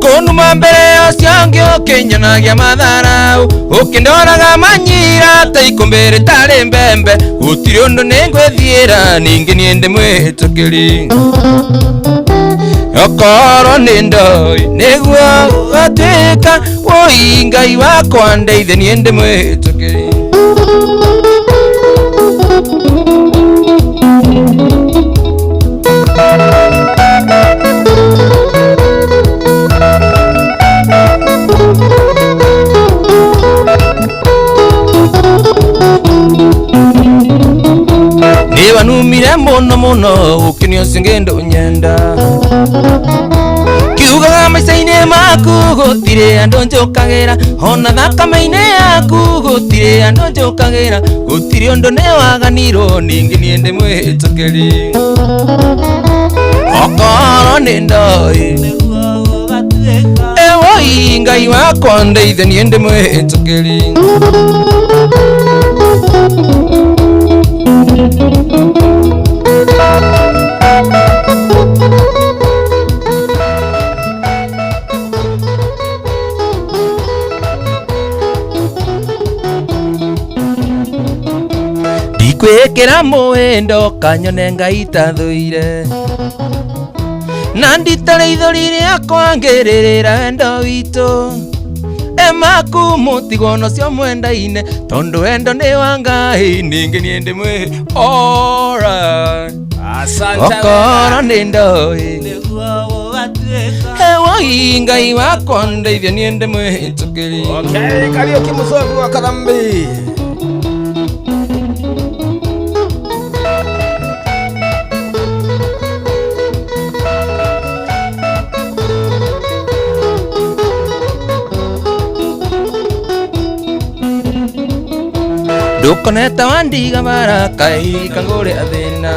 kũnuma mbere ũcio ũngĩ ũkĩnyonagia matharau ũkĩndoraga manyira ta ikũmbĩ rĩtarĩ mbembe gũtirĩ ũndũ nĩngwĩthiĩra ningĩ niĩ ndĩmwĩtũkĩri okorwo nĩ ndoi nĩguo gũtuĩka wũi Ngai wakwa ndeithie niĩ ndĩmwĩtũkĩri. Niwanumire muno muno ũkĩnio ũcio ngĩndũ nyenda kiugaga maica-inĩ maku gũtirĩ andũ njũkagĩra ona thakame-inĩ yaku gũtirĩ andũ njũkagĩra gũtirĩ ũndũ nĩwaganirwo ningĩ niĩ ndĩmwĩtũkĩri okorwo nĩ ndoi ewoi Woi Ngai wakwa ndeithie niĩ ndĩ mwĩtĩkĩri. Ndikwĩkĩra mũhĩndo kanyone Ngai tathũire, na nditare ithori rĩakwa ngĩrĩrĩra wendo witũ. Emaku mũtigwo nocio mwendaine, tondũ wendo nĩ wa Ngai, ningĩ niĩ ndĩ mwĩ alright. Asante. Okorwo nĩ ndoĩ Woi Ngai wakwa ndeithie niĩ ndĩ mwĩtĩkĩri. Okay, Kariuki Musovi wa Karambi. Ndukoneta wandiga baraka ikangũrĩa thĩna,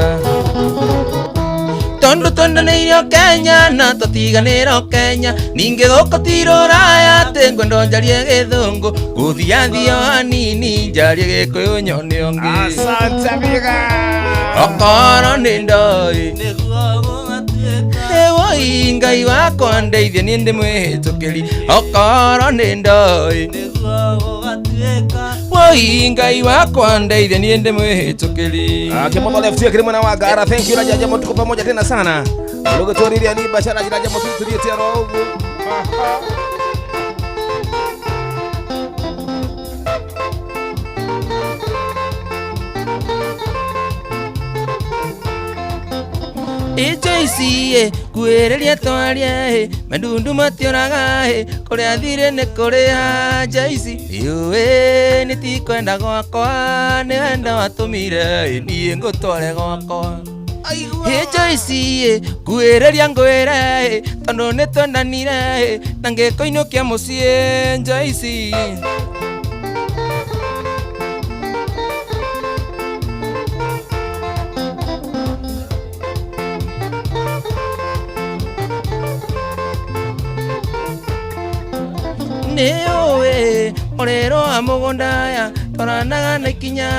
tondũ twendanĩire Kenya na tũtiganĩre Kenya, ningĩ gũkũ ti rũraya atĩ ngwenda njarie gĩthũngũ, gũthiathia o hanini njarie gĩkũyũ nyone ũngĩ. Asante amiga. Okorwo nĩ ndoĩ Woi Ngai wakwa ndeithie niĩ ndĩ mwĩtĩkĩri. Okorwo nĩ ndoĩ Woi Ngai wakwa ndeithie niĩ ndĩ mwĩtĩkĩri. Kimomo left here kirimo na wagara. Thank you Raja Jamo, tuko pamoja tena sana. Lugotoriria ni bashara Raja Jamo tulie roho. Icho ici kwĩrĩria twarie mandundu matioraga kũrĩa thirĩ nĩ kũrĩha nja ici yũĩ nĩ tikwenda gwakwa nĩ wendo watũmire niĩ ngũtware gwakwa. Icho ici kwĩrĩria ngwĩre tondũ nĩ twendanire na ngĩkũinũkia mũciĩ nja ici. Nĩũĩ mũrĩro wa mũgũnda ya twaranaga na ikinya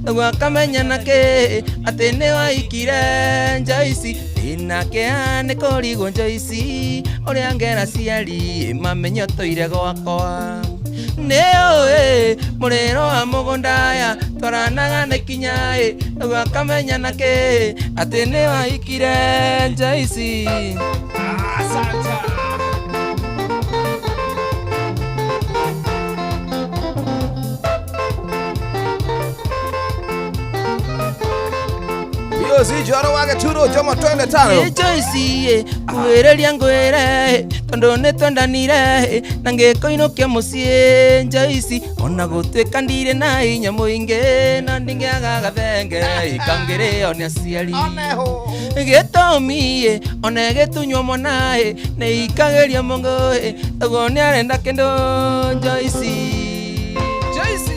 nĩguo akamenya nakĩ atĩ nĩwaikire nja ici ndĩna kĩeha nĩ kũrigwo nja ici ũrĩa ngera ciari mamenye ũtũire gwakwa. Nĩũĩ mũrĩro wa mũgũnda ya twaranaga na ikinya nĩguo akamenya nakĩ atĩ nĩwaikire nja ici. Asante. Joro wage turo jomo twende tano. Icho ici kwĩrĩria ngwĩre tondũ nĩ twendanire na ngĩkũinũkia mũciĩ nja ici ona gũtuĩka ndirĩ na hinya mũingĩ no ndingĩaga gathenge ikangĩrĩo nĩ aciari. Gĩtũmi ona gĩtunywo mwana nĩ ikagĩria mũngũ ũguo nĩ arenda kĩndũ nja ici. Nja ici.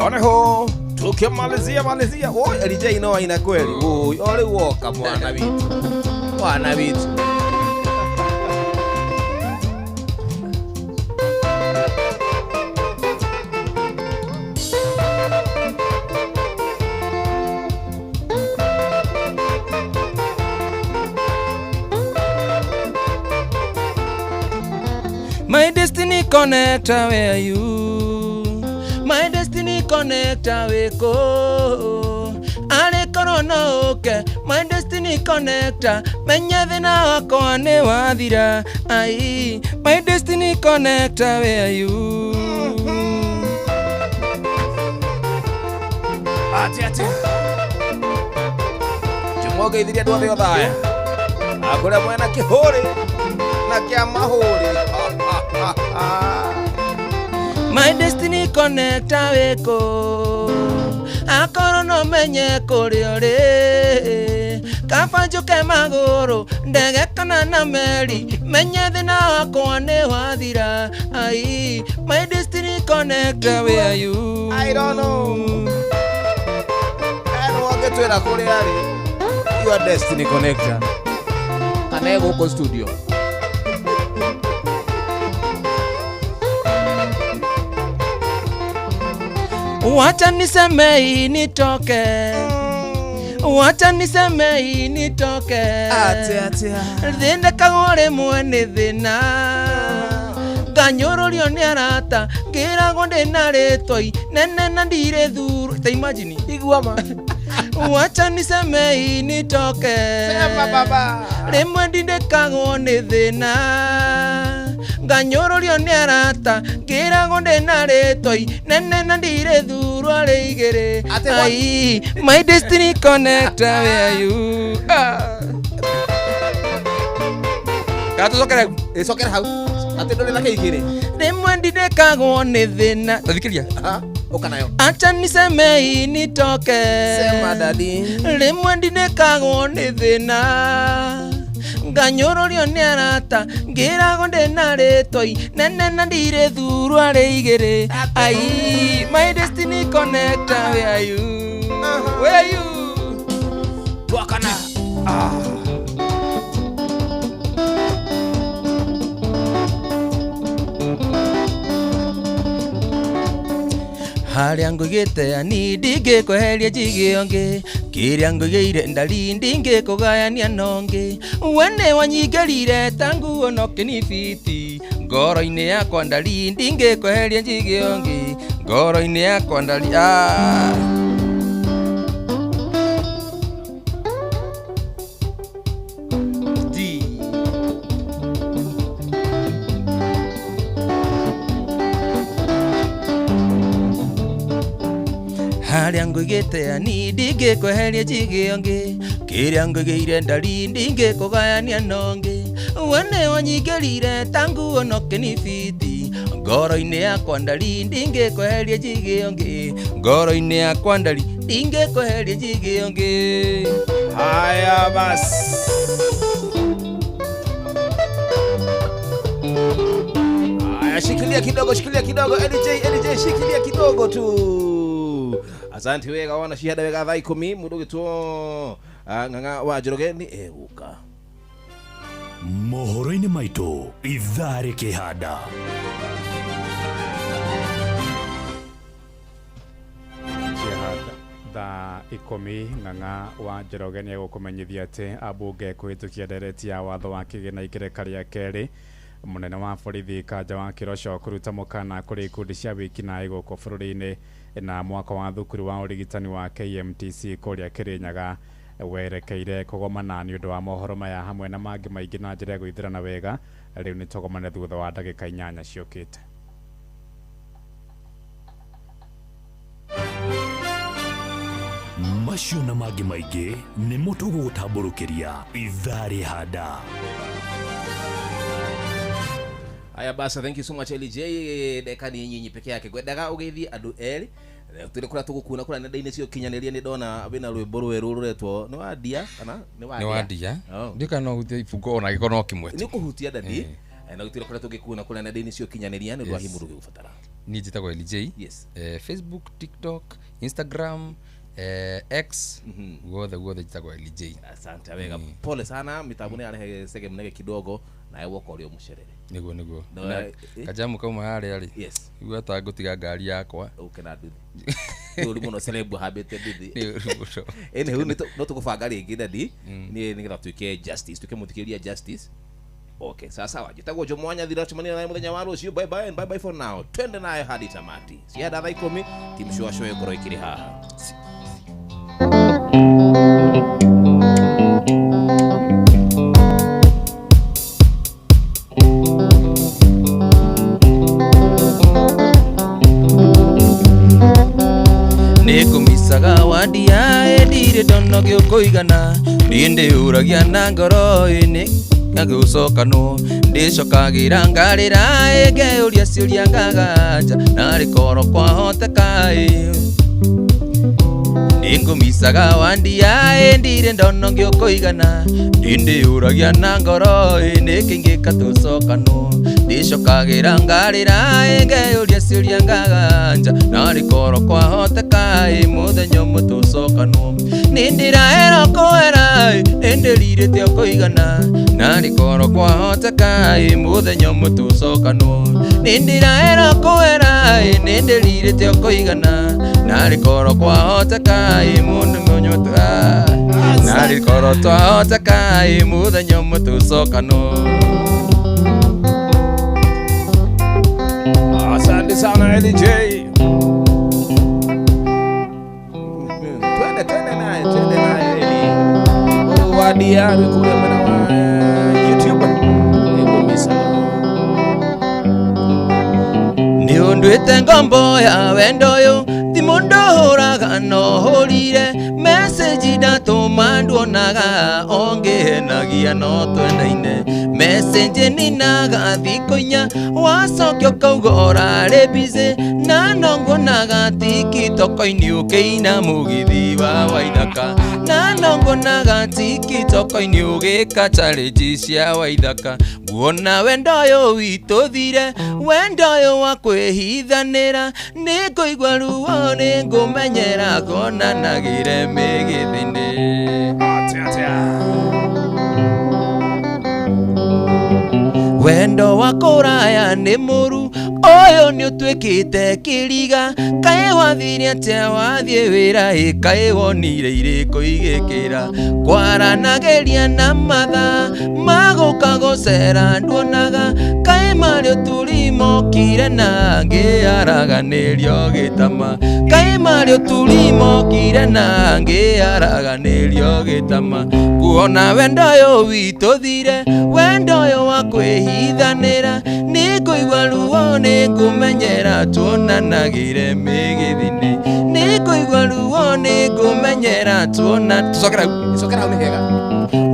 Oneho. Tukimalizia malizia. Oi, LJ no aina kweli. Oi, ole woka mwana witu. Mwana witu. My destiny connector, where are you? My destiny connector, we go. Ale korona oke. My destiny connector, menya thina wakwa nĩ wathira. Ai, my destiny connector, where are you? Ati ati. Jumoge ithiria andũ othe othaya. Akũrĩa mwena kĩhũrĩ na kĩa mahũrĩ. My destiny connector weko akorwo no menye kũrĩa ũrĩ kaba njũke magũrũ ndege kana na meri menye thĩna wakwa nĩ wathira. Ai, my destiny connector, where are you? I don't know. Eno wangĩtwĩra kũrĩa arĩ. Your destiny connector. Kana e gũkũ studio. Wacha nisemei nitoke, wacha nisemei nitoke. Atia, atia. Thĩnĩkagwo rĩmwe nĩ thĩna, nganyũrũrio nĩ arata, ngĩragwo ndĩna rĩtwa inene na ndirĩ thuru. Ta imagine. Igua ma. Wacha nisemei nitoke. Sema baba. Rĩmwe ndindĩkagwo nĩ thĩna, nganyũrũrio nĩ arata, ngĩragwo ndĩna rĩtwa inene na ndirĩ thurwa rĩ igĩrĩ. Atĩ what? Ai, my destiny connector, where are you? Ah. Kana tũcokere Ĩcokere hau. Atĩ ndũrĩ na kĩigĩrĩ. Rĩmwe ndindĩkagwo nĩ thĩna. Tathikĩria. Ũka nayo. Acha nisemei nitoke. Sema daddy. Rĩmwe ndindĩkagwo nĩ thĩna, nganyũrũrio nĩ arata, ngĩragwo ndĩna rĩtwa inene na ndirĩ thurwa rĩ igĩrĩ. Ai, my destiny connector, where are you? Where are you? Twakana. Harĩa ngũigĩte ani ndingĩkweheria njige ũngĩ, kĩrĩa ngũigĩire ndari ndingĩkũgayania na ũngĩ. We nĩ wanyingĩrire ta nguo no kĩnibiti, ngoro-inĩ yakwa ndari ndingĩkweheria njige ũngĩ, ngoro-inĩ yakwa ndari. Ah. D. Harĩa ngũigĩte ani ndingĩkweheria njige ũngĩ, kĩrĩa ngũigĩire ndari ndingĩkũgayania na ũngĩ. We nĩ wanyingĩrire ta nguo no kĩnibiti, ngoro-inĩ yakwa ndari ndingĩkweheria njige ũngĩ, ngoro-inĩ yakwa ndari ndingĩkweheria njige ũngĩ. Haya basi. Haya, shikilia kidogo, shikilia kidogo. LJ, LJ, shikilia kidogo tu. Asante wega wana cihanda wega thaa 10 mundu gitwo ng'ang'a wa Njoroge ni egũka. Mohoro-inĩ maitũ ithaa rĩkĩhanda. Ciahanda thaa 10 ng'ang'a wa Njoroge nĩ egũkũmenyithia atĩ ambunge kũhĩtũkia ndereti ya watho wa kĩgĩna ikereka rĩa kerĩ. Mũnene wa borithi Kanja wa Kĩroco kũruta mũkana kũrĩ ikundi cia wĩkinaĩ gũkũ bũrũri-inĩ na mwaka wa thukuru wa ũrigitani wa KMTC kũrĩa Kĩrĩnyaga werekeire kũgomana nĩ ũndũ wa mohoro maya hamwe na mangĩ maingĩ na njĩra ya gwĩthĩrana wega. Rĩu nĩ tũgomane thutha wa ndagĩka 8 ciũkĩte. Macio na mangĩ maingĩ nĩmo tũgũgũtambũrũkĩria ithaa rĩhanda. Haya basi, thank you so much LJ. Ndeka ni nyinyi peke yake ngwendaga ũgeithie andũ erĩ tũrĩ kũrĩa tũgũkuona kũrĩa nenda-inĩ cia ũkinyanĩria. Nĩ ndona wĩna rwĩmbo rwerũ rũretwo nĩ wandia kana nĩ Nĩ wandia. Ndiũ kana no ũhutie ibungo ona gĩkorwo no kĩmwe tu. Nĩ ũkũhutia dadi. Na gũtirĩ kũrĩa tũngĩkuona kũrĩa nenda-inĩ cia ũkinyanĩria nĩ ũndũ wa hihi mũndũ ũngĩgũbatara. Niĩ njĩtagwo LJ. Yes. Facebook, TikTok, Instagram, X, guothe guothe njĩtagwo LJ. Asante wega. Pole sana mitambo nĩ yarehe sege mnege kidogo nawe woka ũrĩ o mũcerere. Nĩguo nĩguo. No, Na kajamu kauma harĩa rĩ. Yes. Igua ta ngũtiga ngari yakwa. Ũke na nduthi. Nĩ ũru mũno celeb hambĩte nduthi. Nĩ ũru mũno. Anywho, no tũkũbanga rĩngĩ dadi. Nĩ nĩgetha tuĩke justice, tuĩke mũthikĩrĩria justice. Okay, sawa sawa. Njĩtagwo Jomo wa Nyathira, tũcemanie naye mũthenya wa rũciũ. Bye bye and bye bye for now. Twende nayo hadi tamati. Cianda thaa 10, timu Shua Shua ĩgũkorwo ĩkĩrĩ haha. Nĩngũmicaga wandia ĩndirĩ ndona gĩũkũigana, niĩ ndĩyũragia na ngoro ĩnĩ ngagĩũcokanwo, ndĩcokagĩra ngarĩra ĩngeyũria ciũria ngaganja narĩ korwo kwahoteka ĩ. Nĩngũmicaga wandia ĩndirĩ ndona gĩũkũigana, niĩ ndĩyũragia na ngoro ĩ nĩkĩ ingĩka tũcokanwo, ndĩcokagĩra ngarĩra ĩngeyũria ciũria ngaganja narĩ korwo kwahoteka ĩ mũthenya ũmwe tũcokanwo. Nĩ ndĩraera kũera ĩ nĩ ndĩrirĩte o kũigana Narĩ korwo kwahoteka ĩ mũthenya ũmwe tũcokanwo nĩ ndĩraera kwĩra ĩ nĩ ndĩrirĩte o kũigana narĩ korwo kwahoteka ĩ mũndũ mũnyota narĩ korwo twahoteka ĩ mũthenya ũmwe tũcokanwo. Asante sana LJ. Twende twende naye, twende naye Eli. Wadia kule mwena wa YouTube. Ngomisa. Nĩ ũnduĩte ngombo ya wendo ũyũ ti mũndũ hũraga no hũrire message ndatũma nduonaga ongĩhenagia no twendaine message ninaga thikũ inya wacokio ũkauga ũrarĩ busy na no nguonaga tikitoko-inĩ ũkĩina mũgithi wa Waithaka na no nguonaga tikitoko-inĩ ũgĩka challenge cia Waithaka nguona wendo ũyũ witũ thire wendo ũyũ wa kwĩhithanĩra nĩ ngũigua ruo nĩ ngũmenyera kuonanagĩre mĩgĩthĩ-inĩ. Wendo wa kũraya nĩ mũru ũyũ nĩ ũtuĩkĩte kĩriga kaĩ wathire atĩa wathiĩ wĩra ĩ kaĩ wonire irĩkũ igĩkĩra kwaranagĩria na mathaa magũka gũcera nduonaga kaĩ marĩ ũturi mokire na ngĩaraganĩrio gĩtama kaĩ marĩ ũturi mokire na ngĩaraganĩrio gĩtama kuona wendo ũyũ witũ thire wendo ũyũ wa kwĩhithanĩra nĩ ngũigua ruo nĩ ngũmenyera tuonanagĩre mĩgĩthĩ-inĩ nĩ ngũigua ruo nĩ ngũmenyera tuona tũcokera hau Cokera hau nĩ hega.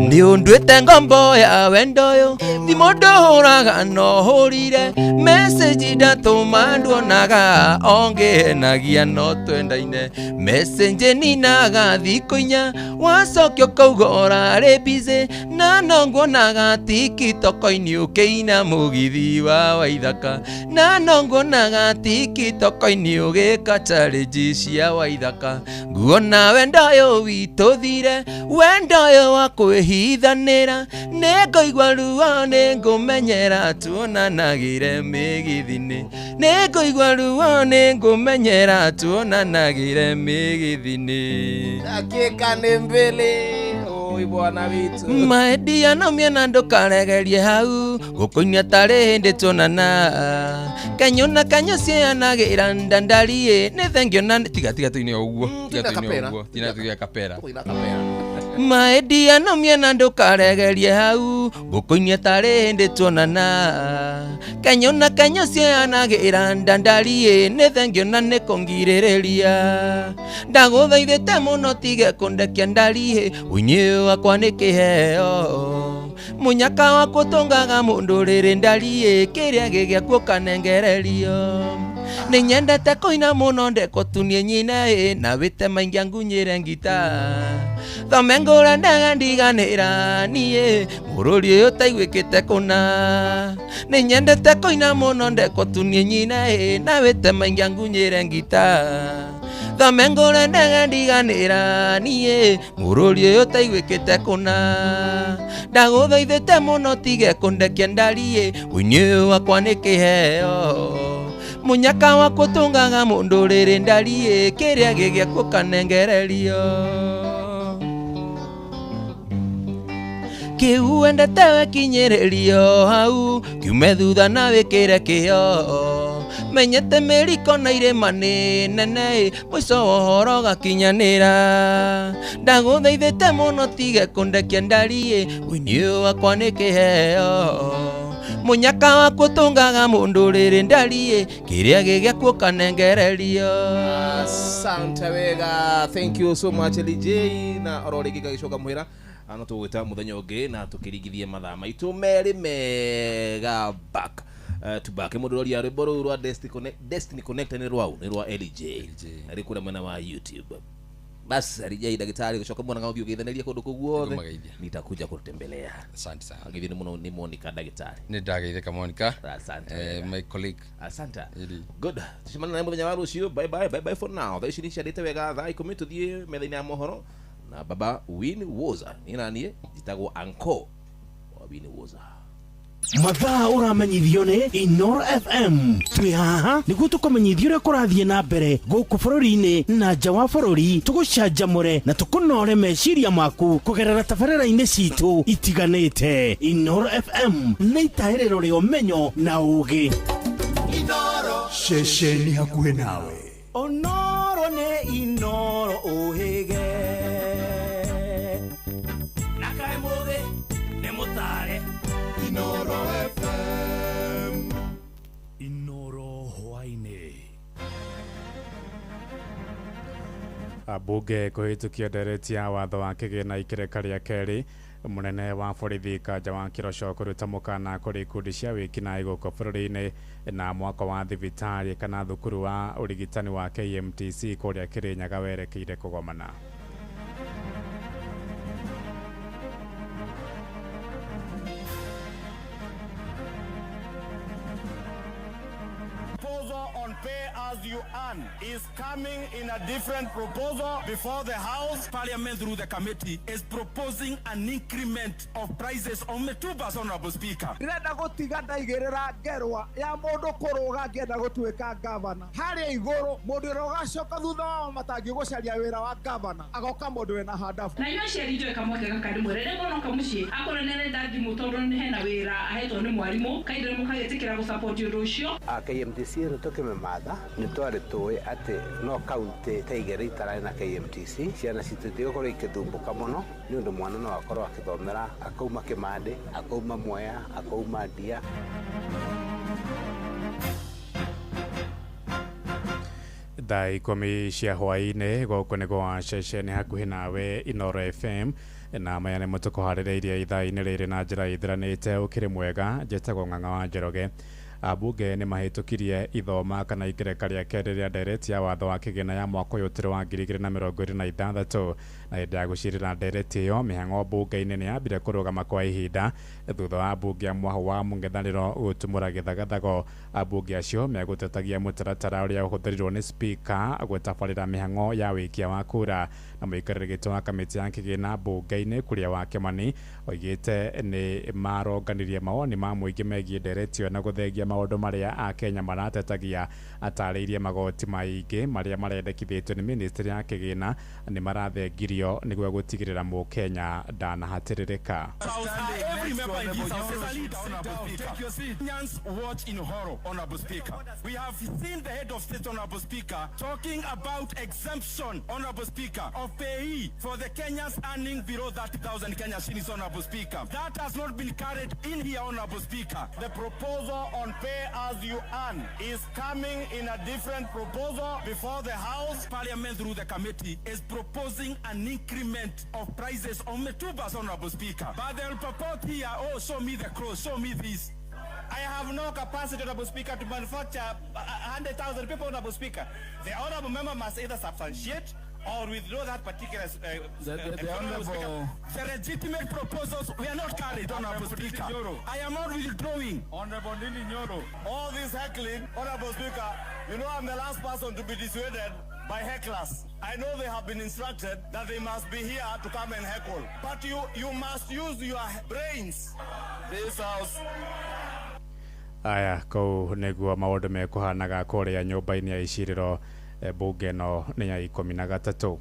Nĩ ũnduĩte ngombo ya wendo ũyũ ti mũndũ hũraga no hũrire message ndatũma nduonaga ongĩhenagia no twendaine message ninaga thikũ inya wacokio ũkauga ũrarĩ busy na no nguonaga tikitoko-inĩ ũkĩina mũgithi wa Waithaka na no nguonaga tikitoko-inĩ ũgĩka challenge cia Waithaka nguona wendo ũyũ witũ thire wendo ũyũ wa kwĩhithanĩra nĩ ngũigua ruo nĩ ngũmenyera tuonanagĩre mĩgĩthĩ-inĩ nĩ ngũigua ruo nĩ ngũmenyera tuonanagĩre mĩgĩthĩ-inĩ. Dakika nĩ mbili. Oi bwana witũ. Maendia no mĩena ndũkaregerie hau gũkũinia tarĩ hĩndĩ tuonana kanyũ na kanyũ cianagĩra ndandariĩ nĩ thengio na tiga tiga tũine o ũguo tiga tũine o ũguo tina tiga kapera Tũina kapera. Maendia no mĩena ndũkaregerie hau gũkũinia tarĩ hĩndĩ tuonana kanyũ na kanyũ cianagĩra ndandariĩ nĩ thengio na nĩ kũngirĩrĩria ndagũthaithĩte mũno tige kũndekia ndariĩ ũini wakwa nĩ kĩheo mũnyaka wakwa ũtũngaga mũndũ rĩrĩ ndariĩ kĩrĩa gĩgĩaku ũkanengererio nĩ nyendete kũina mũno ndekũtunie nyina ĩ na wĩte maingia ngunyĩre ngita thome ngũra ndega ndiganĩra niĩ mũrũri ũyũ ũtaiguĩkĩte kũna nĩ nyendete kũina mũno ndekũtunie nyina ĩ na wĩte maingia ngunyĩre ngita thome ngũra ndega ndiganĩra niĩ mũrũri ũyũ ũtaiguĩkĩte kũna ndagũthaithĩte mũno tige kũndekia ndariĩ ũini ũyũ wakwa nĩ kĩheo mũnyaka wakwa ũtũngaga mũndũ rĩrĩ ndariĩ kĩrĩa gĩgĩaku ũkanengererio kĩu wendete wekinyĩrĩrio hau kiume thutha na wĩkĩre kĩo menyete mĩriko na irĩma nĩ nene mũico wa ũhoro gakinyanĩra ndagũthaithĩte mũno tige kũndekia ndariĩ ũini ũyũ wakwa nĩ kĩheo mũnyaka wakwa ũtũngaga mũndũ rĩrĩ ndariĩ kĩrĩa gĩgĩaku ũkanengererio. Asante wega. Thank you so much LJ na oro rĩngĩ ngagĩcoka mwĩra ano tũgwĩta mũthenya ũngĩ na tũkĩringithie mathaa maitũ merĩ mega back to back. Mũndũ ũroria rwĩmbo rũu rwa Destiny Connect nĩ rwau nĩ rwa LJ na rĩ kũrĩa mwena wa YouTube. Bas LJ ndagĩtarĩ gũcoka mwana ga ũthiĩ ũgeithanĩria kũndũ kũu guothe nitakuja kutembelea. Asante sana. Agĩthiĩ nĩ mũno nĩ Monica ndagĩtarĩ. Nĩ ndageithĩka Monica. Asante. My colleague. Asante. Good. Tucemanie nawe mũthenya wa rũciũ. Bye bye bye bye for now. Thaa ici nĩ ciarĩte wega thaa 10 tũthiĩ metha-inĩ ya mohoro na baba Win Woza. Niĩ na niĩ njĩtagwo Anko. Wabini woza. Mathaa ũramenyithio nĩ Inoro FM. Twĩ haha nĩguo tũkũmenyithia ũrĩa kũrathiĩ na mbere gũkũ bũrũri-inĩ na nja wa bũrũri, tũgũcanjamũre na tũkũnore meciria maku kũgerera tabarĩra-inĩ citũ itiganĩte. Inoro FM nĩ itahĩrĩro rĩa ũmenyo na ũgĩ. Ceceni hakuhĩ nawe. Onoro nĩ Inoro ũhĩge na kaĩ mũthĩ nĩ mũtare. Inoro FM. Inoro hwainĩ. Bunge kũhĩtũkia ndereti ya watho wa kĩgĩna ikereka rĩa kerĩ. Mũnene wa borithi Kanja wa Kĩroco kũruta mũkana kũrĩ ikundi cia wĩkinaĩ gũkũ bũrũri-inĩ na mwako wa thibitarĩ kana thukuru wa ũrigitani wa KMTC kũrĩa Kĩrĩnyaga werekeire kũgomana. Proposal on pay as you earn is coming in a different proposal before the House. Parliament through the committee is proposing an increment of prices on the tubers, Honorable Speaker. Ndĩrenda gũtiga ndaigĩrĩra ngerwa ya mũndũ kũrũga ngĩenda gũtuĩka gavana. Harĩa igũrũ mũndũ ũrĩa ũgacoka thutha wa Matangi gũcaria wĩra wa gavana agoka mũndũ wĩna handabu. Na inyuĩ aciari njoe kamweke gaka ndĩmwĩre rĩrĩa mwana oka mũciĩ akorwo nĩ arenda thimũ tondũ nĩ hena wĩra ahetwo nĩ mwarimũ kaindĩ mũkagĩtĩkĩra gũsupport ũndũ ũcio. KMTC ĩno tũkĩmĩmatha nĩ twarĩ tũĩ atĩ no kaunti ta igĩrĩ itararĩ na KMTC, ciana citũ itigũkorwo ikĩthumbũka mũno nĩ ũndũ mwana no akorwo akĩthomera akauma Kĩmandĩ, akauma Mwea, akauma Ndia. Thaa 10 cia hwaĩ-inĩ gũkũ nĩ gwa ceceni hakuhĩ nawe Inoro FM na maya nĩmo tũkũharĩrĩirie ithaa-inĩ rĩrĩ na njĩra ĩthiranĩte. Ũkĩrĩ mwega, njĩtagwo Ng'ang'a wa Njoroge. Ambunge nĩ mahĩtũkirie ithoma kana ikereka rĩa kerĩ rĩa ndereti ya watho wa kĩgĩna ya mwaka ũyũ tũrĩ wa 2026 na hĩndĩ ya gũcirĩra ndereti ĩyo mĩhang'o mbunge-inĩ nĩ yambire kũrũgama kwa ihinda thutha wa ambunge a mwahũ wa mũng'ethanĩro gũtumũra gĩthagathago. Ambunge acio megũtetagia mũtaratara ũrĩa ũhũthĩrirwo nĩ spika gũtabarĩra mĩhang'o ya wĩikia wa kura na mũikarĩri gĩtĩ wa kamĩtĩ ya kĩgĩna mbunge-inĩ Kuria wa Kĩmani oigĩte nĩ maronganirie mawoni ma mũingĩ megiĩ ndereti ĩyo na gũthengia maũndũ marĩa akenya maratetagia. Atarĩirie magoti maingĩ marĩa marendekithĩtio nĩ ministry ya kĩgĩna nĩ marathengirio nĩguo gũtigĩrĩra mũkenya ndanahatĩrĩrĩka. Every member in this house is a leader, Honorable Speaker. Take your seat. Kenyans watch in horror, Honorable Speaker. We have seen the head of state, Honorable Speaker, talking about exemption, Honorable Speaker, of payee for the Kenyans earning below 30,000 Kenya shillings, Honorable Speaker. That has not been carried in here, Honorable Speaker. The proposal on pay as you earn is coming in a different proposal before the House. Parliament through the committee is proposing an increment of prices on the tubers, Honorable Speaker. But they'll purport here, oh, show me the cross, show me this. I have no capacity, Honorable Speaker, to manufacture 100,000 people, Honorable Speaker. The Honorable Member must either substantiate or withdraw that particular... The legitimate proposals we are not carried, Honorable Speaker. I am not withdrawing. Honorable Ndindi Nyoro. All this heckling, Honorable Speaker, you know I'm the last person to be dissuaded by hecklers. I know they have been instructed that they must be here to come and heckle. But you must use your brains. This house... Aya, kũu nĩguo maũndũ mekũhanaga kũrĩa nyũmba-inĩ ya icirĩro mbunge ĩno nĩ ya 13.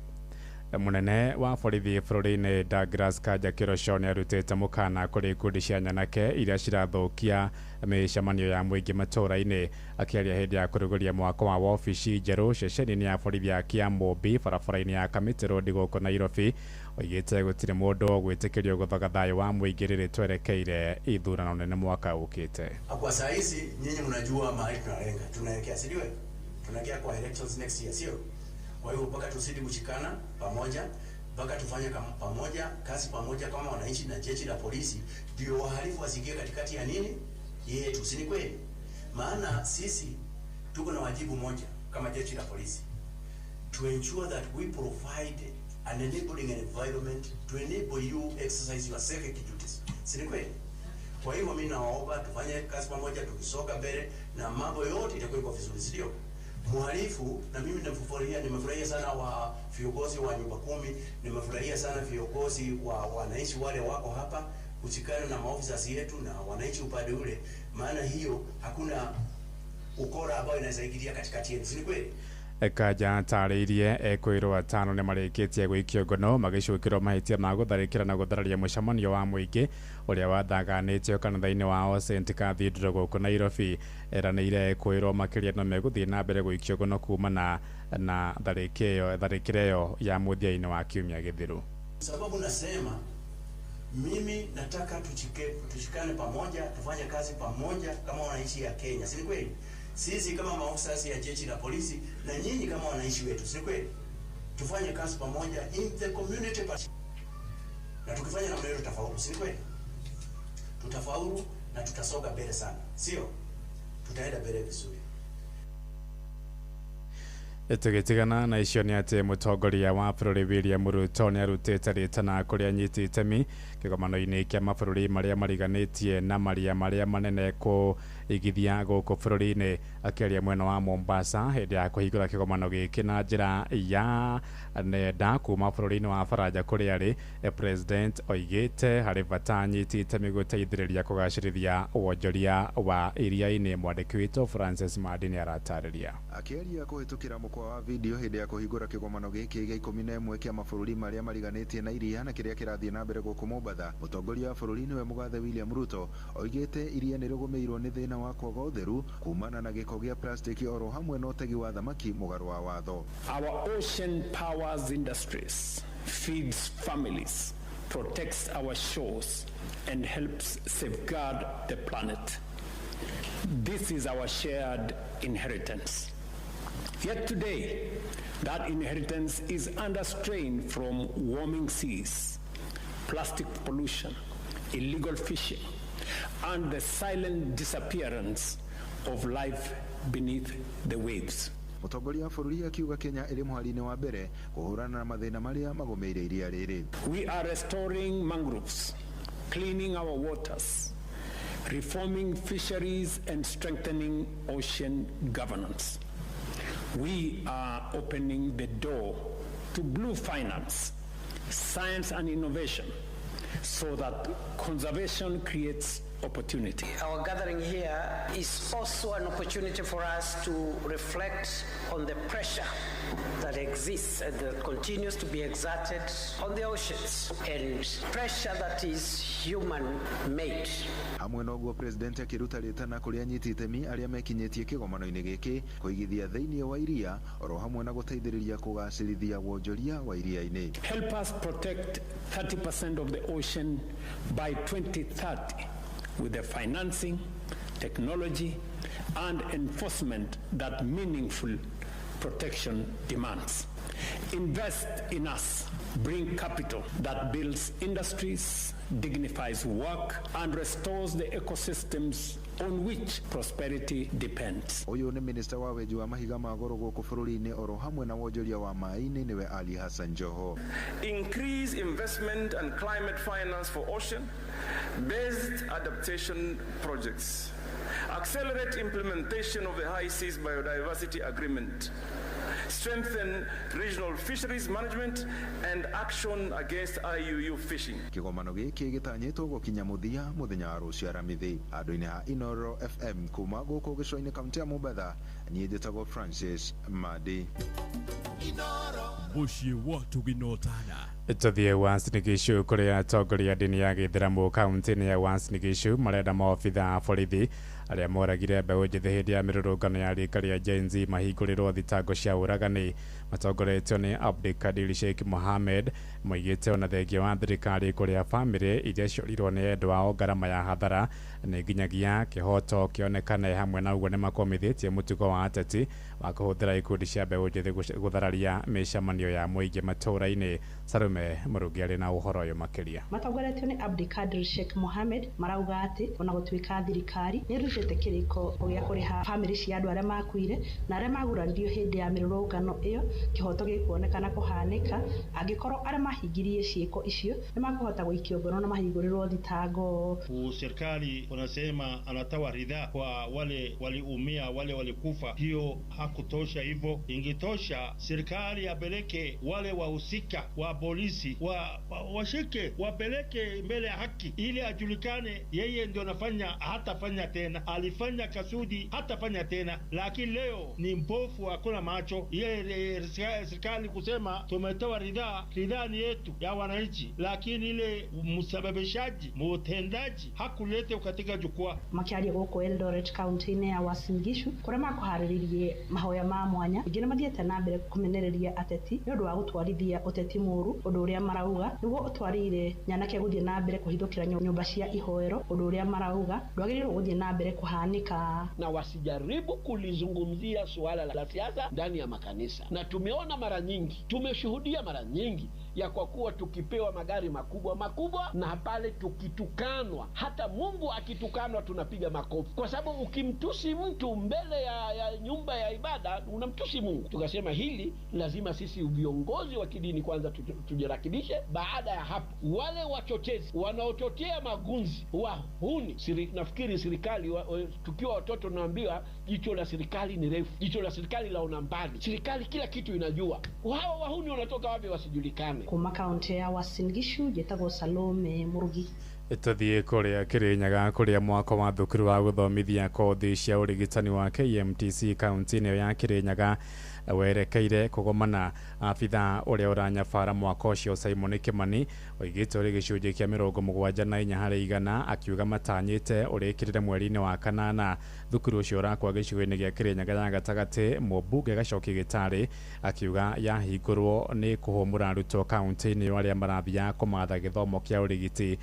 Mũnene wa borithi bũrũri-inĩ Douglas Kanja Kĩroco nĩ arutĩte mũkana kũrĩ ikundi cia nyanake iria cirathũkia mĩcemanio ya mũingĩ matũũra-inĩ. Akĩaria hĩndĩ ya kũrugũria mwako wa wabici njerũ ceceni-inĩ ya borithi ya Kĩamũmbi barabara-inĩ ya Kamiti Road gũkũ Nairobi, oigĩte gũtirĩ mũndũ ũgwĩtĩkĩrio gũthoga thayũ wa mũingĩ rĩrĩ twerekeire ithurano nene mwaka ũkĩte. Kwa saa hizi nyinyi mnajua mahali tunalenga, tunaelekea, si ndio? Tunaelekea kwa elections next year, sio? Kwa hiyo mpaka tuzidi kushikana pamoja, mpaka tufanye pamoja kazi pamoja kama wananchi na jeshi la polisi, ndio wahalifu wasiingie katikati ya nini yetu, si ni kweli? Maana sisi tuko na wajibu moja kama jeshi la polisi, to ensure that we provide an enabling environment to enable you exercise your civic duties, si ni kweli? Kwa hiyo mimi naomba tufanye kazi pamoja, tukisonga mbele na mambo yote itakuwa iko vizuri, si ndio? Mhalifu, na mimi nimefurahia sana wa viongozi wa nyumba kumi, nimefurahia sana viongozi wa wananchi wale wako hapa, kushikana na maofisa yetu na wananchi upande ule, maana hiyo hakuna ukora ambayo inaweza ingilia katikati yetu, si ni kweli? Kanja atarĩirie ekwĩrwo atano nĩ marĩkĩtie gũikio ngono magĩcukĩrwo mahĩtia ma gũtharĩkĩra na gũthararia mũcemanio wa mũingĩ ũrĩa wathaganĩtio kanitha-inĩ wa All Saints Cathedral gũkũ Nairobi. Eranĩire ekwĩrwo makĩria no megũthiĩ na mbere gũikio ngono kumana na tharĩkĩro ĩyo ya mũthia-inĩ wa kiumia gĩthiru. Sababu nasema mimi nataka tushikane pamoja, tufanye kazi pamoja kama wananchi ya Kenya, si ni kweli? Sisi kama maofisa ya jeshi la polisi na nyinyi kama wananchi wetu, si kweli? Tufanye kazi pamoja in the community, na tukifanya namna hiyo tutafaulu, si kweli? Tutafaulu na tutasonga mbele sana, sio? Tutaenda mbele vizuri. Tũgĩtigana na icio nĩ atĩ mũtongoria wa bũrũri William Ruto nĩ arutĩte rĩtana kũrĩ anyiti itemi kĩgomano-inĩ kĩa mabũrũri marĩa mariganĩtie na maria marĩa manene kũigithia gũkũ bũrũri-inĩ. Akĩaria mwena wa Mombasa hĩndĩ ya kũhingũra kĩgomano gĩkĩ na njĩra ya nenda kuma bũrũri-inĩ wa Faranja kũrĩa arĩ, President oigĩte harĩ bata anyiti itemi gũteithĩrĩria kũgacĩrithia wonjoria wa iria-inĩ. Mwandĩki witũ Francis Mandi nĩ aratarĩria. Akĩaria kũhĩtũkĩra mũkwa wa video hĩndĩ ya kũhingũra kĩgomano gĩkĩ gĩa 11 kĩa mabũrũri marĩa mariganĩtie na iria na kĩrĩa kĩrathiĩ na mbere gũkũ Mombatha, mũtongoria wa bũrũri nĩwe mũgathe William Ruto oigĩte iria nĩ rĩgũmĩirwo nĩ thĩna wa kwaga ũtheru kumana na gĩko gĩa plastiki oro hamwe na ũtegi wa thamaki mũgarũ wa watho. Our ocean powers industries, feeds families, protects our shores and helps safeguard the planet. This is our shared inheritance. Yet today, that inheritance is under strain from warming seas, plastic pollution, illegal fishing, and the silent disappearance of life beneath the waves. Mũtongoria wa bũrũri akiuga Kenya ĩrĩ mũhari-inĩ wa mbere kũhũrana na mathĩna marĩa magũmĩire iria rĩrĩ. We are restoring mangroves, cleaning our waters, reforming fisheries and strengthening ocean governance. We are opening the door to blue finance, science and innovation, so that conservation creates opportunity. Our gathering here is also an opportunity for us to reflect on the pressure that exists and that continues to be exerted on the oceans, and pressure that is human-made. Hamwe na ũguo president akĩruta rĩtana kũrĩ anyiti itemi arĩa mekinyĩtie kĩgomano-inĩ gĩkĩ kũigithia thĩinĩ wa iria oro hamwe na gũteithĩrĩria kũgacĩrithia wonjoria wa iria-inĩ. Help us protect 30% of the ocean by 2030 with the financing, technology, and enforcement that meaningful protection demands. Invest in us. Bring capital that builds industries, dignifies work, and restores the ecosystems on which prosperity depends. Ũyũ nĩ minista wa wenji wa mahiga ma goro gũkũ bũrũri-inĩ oro hamwe na wonjoria wa maĩ-inĩ nĩwe Ali Hassan Joho. Increase investment and climate finance for ocean-based adaptation projects. Accelerate implementation of the High Seas Biodiversity Agreement. Strengthen regional fisheries management and action against IUU fishing. Kĩgomano gĩkĩ gĩtanyĩtwo gũkinya mũthia mũthenya wa rũciũ Aramithi. Andũ-inĩ ha Inoro FM kuma gũkũ gĩcũa-inĩ kaunti ya Mombatha, niĩ njĩtagwo Francis Madi. Mũciĩ wa Tũginotana. Tũthiĩ Uasin Gishu kũrĩa atongoria a ndini ya gĩithĩramu kaunti-inĩ ya Uasin Gishu marenda maobitha a borithi arĩa moragire mbeũ njĩthĩ hĩndĩ ya mĩrũrũngano ya rika rĩa Gen Z mahingũrĩrwo thitango cia ũragani. Matongoretio nĩ Abdikadir Sheikh Mohamed moigĩte ona thengia wa thirikari kũrĩa bamĩrĩ iria ciorirwo nĩ endwa ao ngarama ya hathara nĩ nginyagia kĩhoto kĩonekane. Hamwe na ũguo nĩmakomithĩtie mũtugo wa ateti wa kũhũthĩra ikundi cia mbeũ njĩthĩ gũthararia mĩcemanio ya mũingĩ matũũra-inĩ. Salume Mũrungi arĩ na ũhoro ũyũ makĩria. Matongoretio nĩ Abdikadir Sheikh Mohamed marauga atĩ ona gũtuĩka thirikari nĩ ĩrutĩte kĩrĩko gĩa kũrĩha bamĩrĩ cia andũ arĩa makuire na arĩa maguraririo hĩndĩ ya mĩrũrũngano ĩyo, kĩhoto gĩkuonekana kũhanĩka angĩkorwo arĩa mahingirie ciĩko icio nĩ makũhota gũikio ngono na mahingũrĩrwo thitango. Serikali wanasema anatoa ridhaa kwa wale waliumia, wale walikufa. Hiyo hakutosha hivyo, ingetosha serikali apeleke wale wahusika wa polisi washike, wapeleke mbele ya haki ili ajulikane yeye ndio anafanya, hatafanya tena, alifanya kasudi, hatafanya tena. Lakini leo ni mpofu, hakuna macho. Ile serikali kusema tumetoa ridhaa, ridhaa ni yetu ya wananchi, lakini ile msababishaji, mutendaji hakulete katika jukwaa. Makiaria gũkũ Eldoret kaunti-inĩ ya Uasin Gishu kũrĩa makũharĩrĩirie mahoya ma mwanya ingĩ nĩ mathiĩte na mbere kũmenereria ateti nĩ ũndũ wa gũtwarithia ũteti mũũru, ũndũ ũrĩa marauga nĩguo ũtwarĩire nyanake gũthiĩ na mbere kũhithũkĩra nyũmba cia ihoero, ũndũ ũrĩa marauga ndwagĩrĩirwo gũthiĩ na mbere kũhanĩka. Na wasijaribu kulizungumzia suala la siasa ndani ya makanisa, na tumeona mara nyingi, tumeshuhudia mara nyingi ya kwa kuwa tukipewa magari makubwa makubwa na pale tukitukanwa, hata Mungu akitukanwa tunapiga makofi, kwa sababu ukimtusi mtu mbele ya nyumba ya ibada unamtusi Mungu. Tukasema hili lazima sisi viongozi wa kidini kwanza tujirakibishe. Baada ya hapo, wale wachochezi wanaochochea magunzi wahuni, nafikiri serikali tukiwa watoto tunaambiwa jicho la serikali ni refu, jicho la serikali laona mbali, serikali kila kitu inajua. Hawa wahuni wanatoka wapi wasijulikane. Kuma kaunti ya Uasin Gishu njĩtagwo Salome Murugi. Tũthiĩ kũrĩa Kĩrĩnyaga kũrĩa mwako wa thukuru wa gũthomithia kothi cia ũrigitani wa KMTC kaunti-inĩ ya Kĩrĩnyaga werekeire kũgomana. Abithaa ũrĩa ũranyabara mwaka ũcio Simon Kimani oigĩte ũrĩ gĩcunjĩ kĩa 74 harĩ igana, akiuga matanyĩte ũrĩkĩrĩre mweri-inĩ wa kanana. Thukuru ũcio ũrakwa gĩcigo-inĩ gĩa Kĩrĩnyaga ya gatagatĩ. Mũmbunge Gacoki Gĩtarĩ akiuga yahingũrwo nĩ kũhũmũra arutwo kaunti-inĩ ĩyo arĩa marathiaga kũmatha gĩthomo kĩa ũrigiti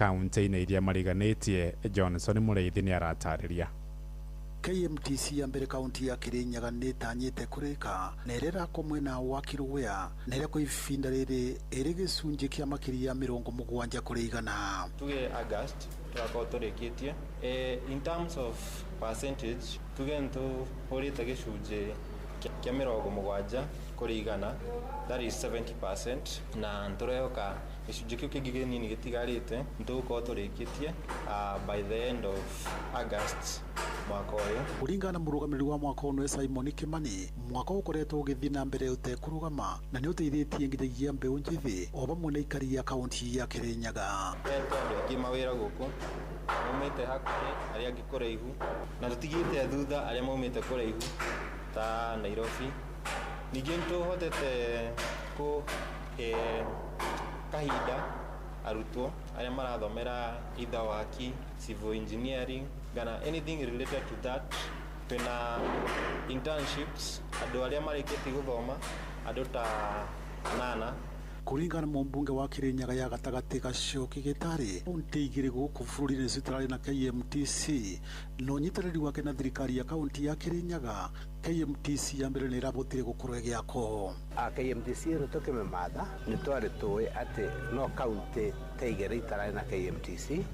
kaunti-inĩ iria mariganĩtie. Johnson Mũrĩithi nĩ aratarĩria. KMTC ya mbere kaunti ya Kirinyaga nĩ ĩtanyĩte kũrĩka na ĩrĩa ĩrakwo mwena wa Kĩrũgũya na ĩrĩa kwa ihinda rĩrĩ ĩrĩ gĩcunjĩ kĩa makĩria 70 kũrĩ igana. Tuge August tũgakorwo tũrĩkĩtie. In terms of percentage tuge nĩtũhũrĩte gĩcunjĩ kĩa 70 kũrĩ igana, that is 70%, na nĩtũrehoka gĩcunjĩ kĩu kĩngĩ kĩnini gĩtigarĩte nĩtũgũkorwo tũrĩkĩtie by the end of August mwaka ũyũ. Kũringana na mũrũgamĩrĩri wa mwaka ũyũ Simon Kimani, mwaka ũkoretwo ũgĩthiĩ na mbere ũtekũrũgama na nĩ ũteithĩtie nginyagia mbeũ njĩthĩ o vamwe na aikari a kaunti ya Kĩrĩnyaga. Twendete andũ aingĩ mawĩra gũkũ maumĩte hakuhĩ, arĩa angĩ kũraihu, na tũtigĩte thutha arĩa maumĩte kũraihu ta Nairobi. Ningĩ nĩtũhotete kũhe kahinda arutwo arĩa marathomera either waki, civil engineering kana anything related to that. Twĩna internships andũ arĩa marĩkĩtie gũthoma andũ ta 8. Kũringana na mũmbunge wa Kĩrĩnyaga ya gatagatĩ Gacoki Gĩtarĩ, kaunti igĩrĩ gũkũ bũrũri-inĩ citararĩ na KMTC na ũnyitanĩri wake na thirikari ya kaunti ya Kĩrĩnyaga, KMTC ya mbere nĩ ĩrabotire gũkorwo ĩgĩakwo. KMTC ĩno tũkĩmĩmatha nĩ twarĩ tũĩ atĩ no kaunti ta igĩrĩ itararĩ na KMTC.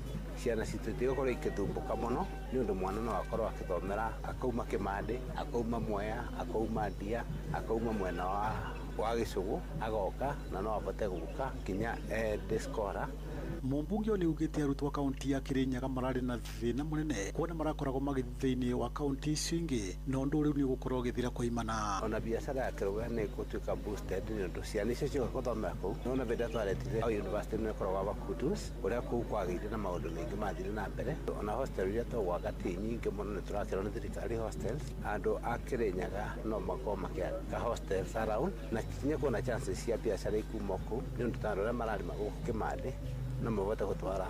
Ciana citũ itigũkorwo ikĩthumbũka mũno nĩ ũndũ mwana no akorwo akĩthomera akauma Kĩmandĩ, akauma Mwea, akauma Ndia, akauma mwena wa Gĩcũgũ, agoka na no abote gũka nginya Descora. Mũmbunge ũyũ nĩaugĩte arutwo a kaunti ya Kĩrĩnyaga mararĩ na thĩna mũnene kuona marakoragwo magĩthiĩ thĩinĩ wa kaunti icio ingĩ na ũndũ rĩu nĩ ũgũkorwo ũgĩthira koimana. Ona biacara ya Kĩrũgũya nĩ ĩgũtuĩka boosted nĩ ũndũ ciana icio cioka gũthomera kũu. Nĩwona hĩndĩ ĩrĩa twaretire university nĩ ĩkoragwo Bakutus ũrĩa kũu kwagĩire na maũndũ maingĩ mathire na mbere. Ona hostel iria tũgwaka ti nyingĩ mũno, nĩ tũrakĩrwo nĩ thirikari hostels. Andũ a Kĩrĩnyaga no makorwo makĩaka hostels around na kinya kuona chances cia biacara ikuma kũu nĩ ũndũ ta andũ arĩa mararĩma gũkũ Kĩmandĩ no mabote gũtwara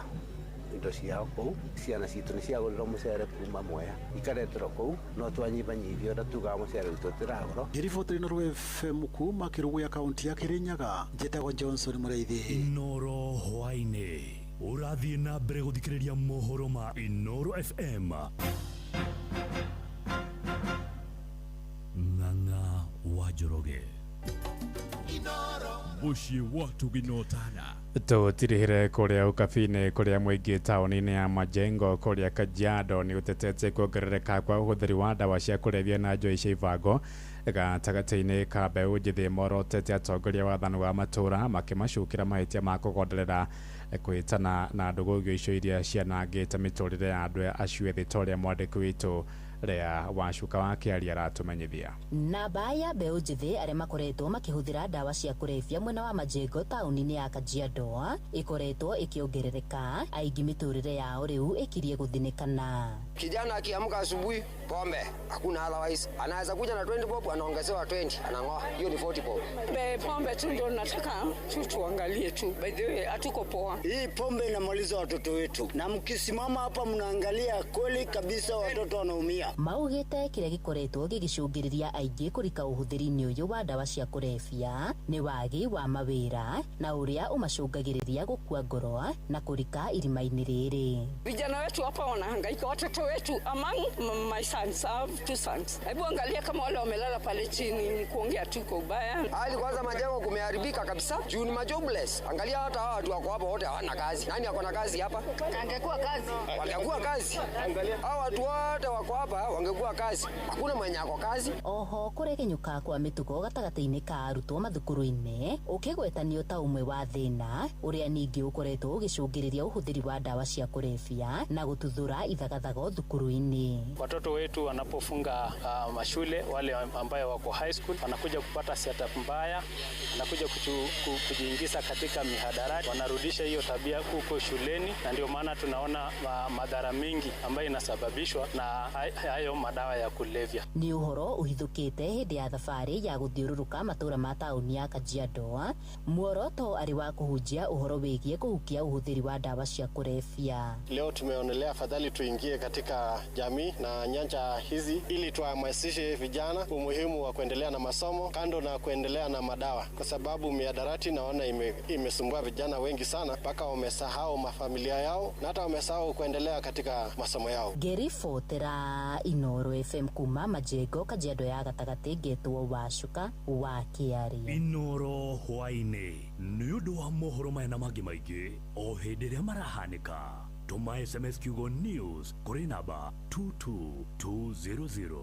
indo ciao kũu. Ciana citũ nĩ ciagũrĩrwo mũcere kuma Mwea ikareterwo kũu, no twanyibanyibia ũrĩa tugaga mũcere witũ ũtiragũrwo. Ngĩribotera Inooro FM kuma Kĩrũgũya kaunti ya Kĩrĩnyaga, njĩtagwo Johnson Mũrĩithi. Inooro hwaĩ-inĩ ũrathiĩ na mbere gũthikĩrĩria mohoro ma Inooro FM. Ng'ang'a wa Njoroge. Mũciĩ wa tũginotana. Tũtirihire kũrĩa ũkabi-inĩ kũrĩa mũingĩ taũni-inĩ ya Majengo kũrĩa Kajiado nĩ ũtetete kuongerereka kwa ũhũthĩri wa ndawa cia kũrebia na njohi cia ibango Gatagatĩ-inĩ ka mbeũ njĩthĩ morotete atongoria wathani wa matũũra makĩmacukĩra mahĩtia ma kũgonderera kwĩtana na ndũgũgio icio iria cianangĩte mĩtũrĩre ya andũ acio ethĩ ta ũrĩa mwandĩki witũ Lea Wacuka wa Kĩaria aratumenyithia. Namba ya mbeũ njĩthĩ arĩa makoretwo makĩhũthĩra ndawa cia kũrebia mwena wa Majengo taũni-inĩ ya Kajiado ĩkoretwo ĩkĩongerereka, aingĩ mĩtũrĩre yao rĩu ĩkirie gũthinĩkana. Kijana akiamka asubuhi, pombe hakuna, otherwise anaweza kuja na 20 bob, anaongezewa 20, anang'oa, hiyo ni 40 bob. Pombe tu ndio nataka tu tuangalie tu, by the way hatuko poa. Hii pombe inamaliza watoto wetu, na mkisimama hapa mnaangalia kweli kabisa watoto wanaumia. Maugĩte kĩrĩa gĩkoretwo gĩgĩcũngĩrĩria aingĩ kũrika ũhũthĩri-inĩ ũyũ wa ndawa cia kũrebia nĩ wagi wa mawĩra na ũrĩa ũmacũngagĩrĩria gũkua ngoro na kũrika irima-inĩ rĩrĩ. Vijana wetu hapa wanahangaika, watoto wetu among my sons, I have two sons. Hebu angalia kama wale wamelala pale chini, ni kuongea tu kwa ubaya. Hali kwanza Majengo kumeharibika kabisa, juu ni majobless. Angalia hata hawa watu wako hapa wote hawana kazi. Nani ako na kazi hapa? Angekuwa kazi. Wangekuwa kazi. Hawa watu wote wako hapa wangekuwa kazi. Hakuna mwenye ako kazi. Oho kũregenyũka kwa mĩtugo gatagatĩ-inĩ ka arutwo mathukuru-inĩ ũkĩgwetanio ta ũmwe wa thĩna ũrĩa ningĩ ũkoretwo ũgĩcũngĩrĩria ũhũthĩri wa ndawa cia kũrebia na gũtuthũra ithagathago thukuru-inĩ. Watoto wetu wanapofunga mashule, wale ambayo wako high school wanakuja kupata setup mbaya, wanakuja kujiingiza katika mihadarati, wanarudisha hiyo tabia huko shuleni, na ndio maana tunaona madhara mengi ambayo inasababishwa na hayo madawa ya kulevya. Nĩ ũhoro ũhithũkĩte hĩndĩ ya thabarĩ ya gũthiũrũrũka matũũra ma taũni ya Kajiado, muoroto arĩ wa kũhunjia ũhoro wĩgiĩ kũhukia ũhũthĩri wa ndawa cia kũrebia. Leo tumeonelea afadhali tuingie katika jamii na nyanja hizi ili tuhamasishe vijana umuhimu wa kuendelea na masomo kando na kuendelea na madawa, kwa sababu mihadarati naona imesumbua vijana wengi sana mpaka wamesahau mafamilia yao na hata wamesahau kuendelea katika masomo yao. Ngĩribotera Inoro FM kuma Majengo, Kajiado ya gatagatĩ, ngetwo Wacuka wa Kĩaria. Inoro hwaĩ-inĩ nĩ ũndũ wa mohoro maya na mangĩ maingĩ o hĩndĩ ĩrĩa marahanĩka, tũma SMS kiugo news kũrĩ namba 22200.